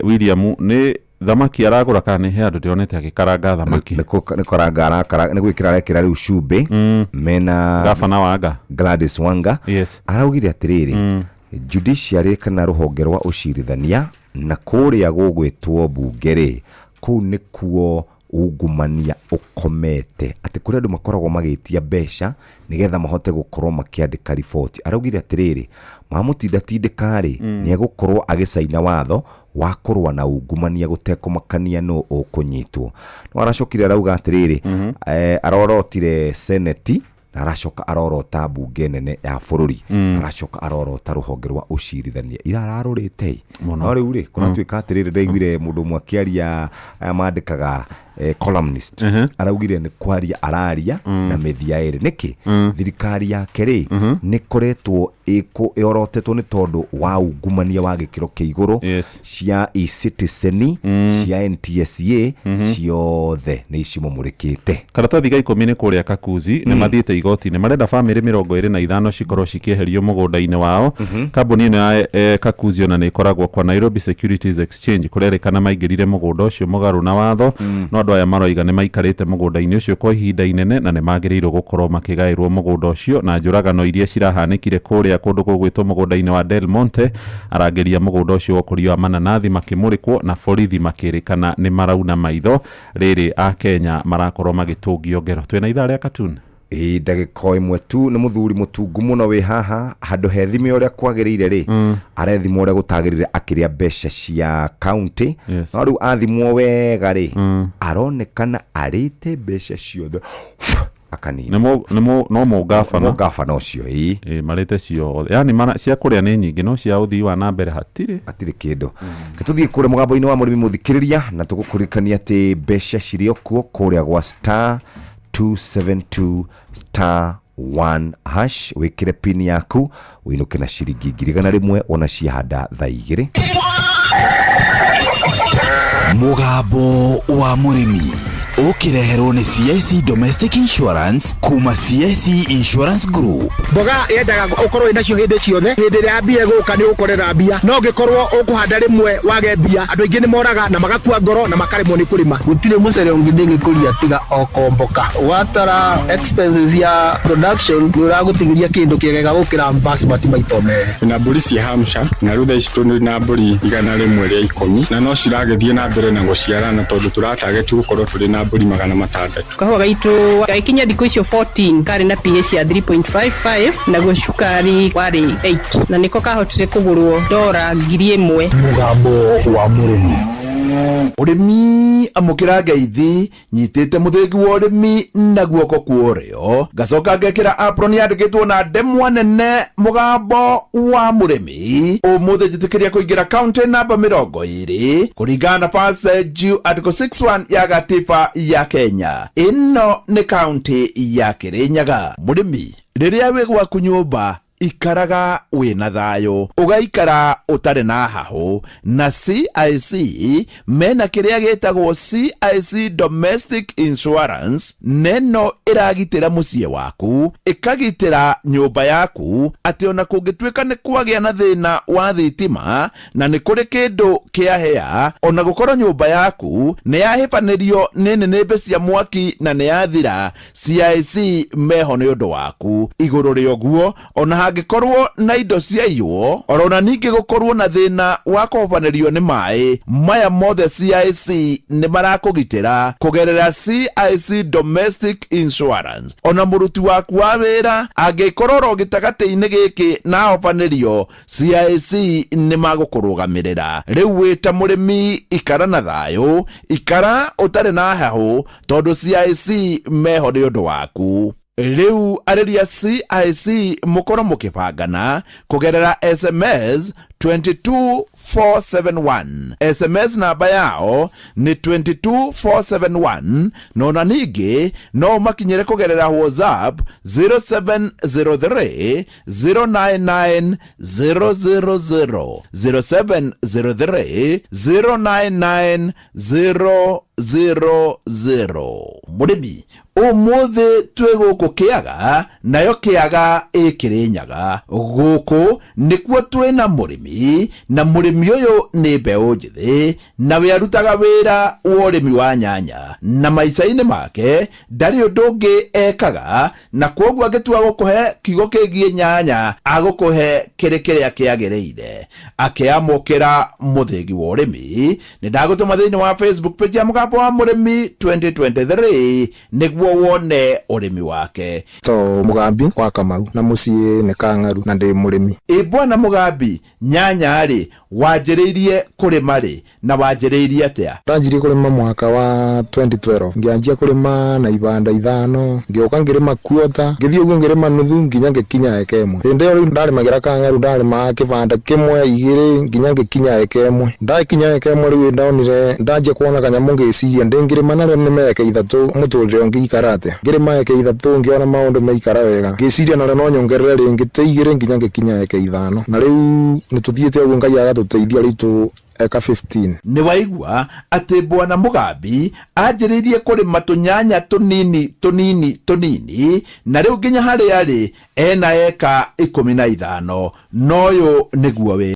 William nĩ thamaki aragũra, kana nĩ he andũ ndĩronete agĩkaranga thamaki. Nĩ karanga arakara, nĩ gwĩkĩra arekĩra rĩu cumbĩ mena Gabana Wanga. Gladys Wanga. Araugire atĩrĩrĩ, judiciary kana rũhonge rwa ũcirithania na kũrĩa gũgwĩtwo mbunge rĩ, kũu nĩkuo ungumania ũkomete, atĩ kũrĩ andũ makoragwo magĩtia mbeca nĩgetha mahote gũkorwo makĩandĩka riboti. Araugire atĩrĩrĩ, mamũtindatindĩka rĩ, nĩ egũkorwo agĩcaina watho wa kũrũa na ungumania gũtekũmakania nũ ũkũnyitwo. No aracokire arauga atĩrĩrĩ, arorotire seneti na aracoka arorota mbunge nene ya bũrũri, aracoka arorota rũhonge rwa ũcirithania ira ararũrĩte ĩ. Mũno. No rĩu rĩ, kũratuĩka atĩrĩrĩ, ndaiguire mũndũ ũmwe akĩaria, aya mandĩkaga columnist, araugire nĩ kwaria araria na mĩthia ĩrĩ. Nĩkĩ thirikari yake rĩ nĩ ĩkoretwo ĩorotetwo nĩ tondũ wa ungumania wa gĩkĩro kĩa igũrũ, cia e-citizen, cia NTSA, ciothe nĩ icimũmũrĩkĩte. Karatathi ga 10 nĩ kũrĩa Kakuzi nĩ mathiĩte igoti-inĩ, marenda bamĩrĩ 25 cikorwo cikĩeherio mũgũnda-inĩ wao. Kambuni ĩno ya Kakuzi ona nĩ ĩkoragwo kwa Nairobi Securities Exchange. Kũrerĩkana maingĩrire mũgũnda ũcio mũgarũ na watho, no andũ aya maroiga nĩ maikarĩte mũgũnda-inĩ ũcio kwa ihinda inene na nĩ magĩrĩirwo gũkorwo makĩgaĩrwo mũgũnda ũcio. Na njũragano iria cirahanĩkire kũrĩa kũndũ gũgwĩtwo mũgũnda-inĩ wa Del Monte, arangĩri a mũgũnda ũcio wa ũkũria wa mananathi makĩmũrĩkwo na borithi makĩrĩkana nĩ marauna maitho rĩrĩ a Kenya marakorwo magĩtũngio ngero. Twĩna ithaa rĩa cartoon. Ĩĩ, ndagĩka o ĩmwe tu. Nĩ mũthuri mũtungu mũno wĩ haha handũ hethime ũrĩa kwagĩrĩire rĩ, arethimwo ũrĩa gũtagĩrĩire akĩrĩa mbeca cia kaunti. No rĩu athimwo wega rĩ, aronekana arĩte mbeca ciothe akanina. No mũngabana. Mũngabana ũcio, ĩĩ. Ĩĩ, marĩte ciothe, yani cia kũrĩa nĩ nyingĩ, no cia ũthii wa na mbere hatirĩ. Hatirĩ kĩndũ. Tũthiĩ kũrĩa mũgambo-inĩ wa mũrĩmi, mũthikĩrĩria, na tũgũkũririkania atĩ mbeca cirĩ o kuo kũrĩa gwa star 272 star 1 hash. Wĩkĩre pin yaku wĩinũke na ciringi 100,000 wona ciahanda thaa 2. Mũgambo wa mũrĩmi ũkĩreherwo nĩ CIC Domestic Insurance kuma CIC Insurance Group. Mboga yendaga ũkorwo wĩnacio hĩndĩ ciothe. Hĩndĩ ĩrĩa mbia ĩgũka nĩ ũgũkorera mbia, no ũngĩkorwo ũkũhanda rĩmwe wage mbia, andũ aingĩ nĩ moraga na magakua ngoro na makaremwo nĩ kũrĩma. Gũtirĩ mũcere ũngĩ ndĩngĩkũria tiga o komboka. Watara expenses ya production, nĩ ũragũtigĩria kĩndũ kĩega gũkĩra basmati maita merĩ. Na mbũri cia Hampshire, na rĩu thaa ici tũrĩ na mbũri 110, na no ciragĩthiĩ na mbere na gũciarana tondũ tũratageti gũkorwo tũrĩ na mbũri 600. Kahũa gaitũ gagĩkinya thikũ icio 14 karĩ na pH ya 3.55, naguo cukari warĩ 8, na nĩko kahotire kũgũrwo dora 1000. Mũgambo wa mũrĩmi. Ũrĩmi, amũkĩra ngeithi. Nyitĩte mũthĩgi wa ũrĩmi na guoko kwa ũrĩo, ngacoka ngekĩra apron yandĩkĩtwo na ndemwa nene mũgambo wa mũrĩmi. Ũmũthĩ njĩtĩkĩria kũingĩra kaunti namba 20 kũringana na First Due Article 61 ya gatiba ya Kenya. Ĩno nĩ kaunti ya Kĩrĩnyaga. Mũrĩmi, rĩrĩa wĩ gwaku nyũmba, ikaraga wĩna thayũ, ũgaikara ũtarĩ na hahũ, na CIC mena kĩrĩa gĩtagwo CIC Domestic Insurance. Neno ĩragitĩra mũciĩ waku, ĩkagitĩra nyũmba yaku, atĩ ona kũngĩtuĩka nĩ kwagĩa na thĩna wa thitima na nĩ kũrĩ kĩndũ kĩahĩa, ona gũkorwo nyũmba yaku nĩ yahĩbanĩrio nĩ nĩnĩmbĩ cia mwaki na nĩ yathira, CIC meho nĩ ũndũ waku. Igũrũ rĩa ũguo, ona hangĩkorwo na indo ciaiywo, orona ningĩ gũkorwo na thĩna wa kũhobanĩrio nĩ maĩ, maya mothe CIC nĩ marakũgitĩra kũgerera CIC Domestic Insurance. Ona mũruti waku wa wĩra angĩkorwo oro gĩtagatĩ-inĩ gĩkĩ na ahobanĩrio, CIC nĩ magũkũrũgamĩrĩra. Rĩu wĩ ta mũrĩmi, ikara na thayũ, ikara ũtarĩ na hahũ, tondũ CIC meho nĩ ũndũ waku. Rĩu arĩria CIC mũkorwo mũkĩbangana kũgerera SMS 22471. SMS namba yao nĩ 22471, na ona ningĩ no ũmakinyĩre kũgerera WhatsApp 0703 099 000, 0703 099 000. Mũrĩmi, ũmũthĩ twĩ gũkũ Kĩaga, nayo Kĩaga ĩ Kĩrĩnyaga. Gũkũ nĩkuo twĩna mũrĩmi, na mũrĩmi ũyũ nĩ mbeũ njĩthĩ, na we arutaga wĩra wa ũrĩmi wa nyanya, na maica-inĩ make ndarĩ ũndũ ũngĩ ekaga, na kwoguo angĩtua gũkũhe kiugo kĩgiĩ nyanya, agũkũhe kĩrĩ kĩrĩa kĩagĩrĩire. Akĩamũkĩra mũthĩgi wa ũrĩmi. Nĩ ndagũtũma thĩinĩ wa Facebook page ya mũgambo wa mũrĩmi 2023 nĩguo wone ũrĩmi wake. To Mũgambi wa Kamau, na mũciĩ nĩ Kang'aru, na ndĩ mũrĩmi. Ĩ bwana Mũgambi, nyanya rĩ, wanjĩrĩirie kũrĩma rĩ na wanjĩrĩirie atĩa? Ndanjirie kũrĩma mwaka wa 2012. Ngĩanjia kũrĩma na ibanda 5, ngĩũka ngĩrĩma kuota, ngĩthiĩ ũguo ngĩrĩma nuthu nginya ngĩkinya eka 1. Hĩndĩ ĩyo rĩu ndarĩmagĩra Kang'aru, ndarĩmaga kĩbanda 1, 2 nginya ngĩkinya eka 1. Ndakinya eka 1 rĩu ndonire ndanjia kuona kanyamũ, ngĩciria ndĩngĩrĩma narĩo nĩme eka 3 mũtũrĩre ũngĩikara atĩa. Ngĩrĩma eka 3 ngĩona maũndũ maikara wega, ngĩciria narĩo no nyongerere rĩngĩ ta 2 nginya ngĩkinya eka 5, na rĩu nĩtũthiĩte ũguo Ngai agatũteithia rĩu tũ eka 15. Nĩ waigua atĩ bwana Mũgambi anjĩrĩirie kũrĩma tũnyanya tũnini tũnini tũnini, na rĩu nginya harĩa arĩ ena eka 15, na ũyũ nĩguo wĩra.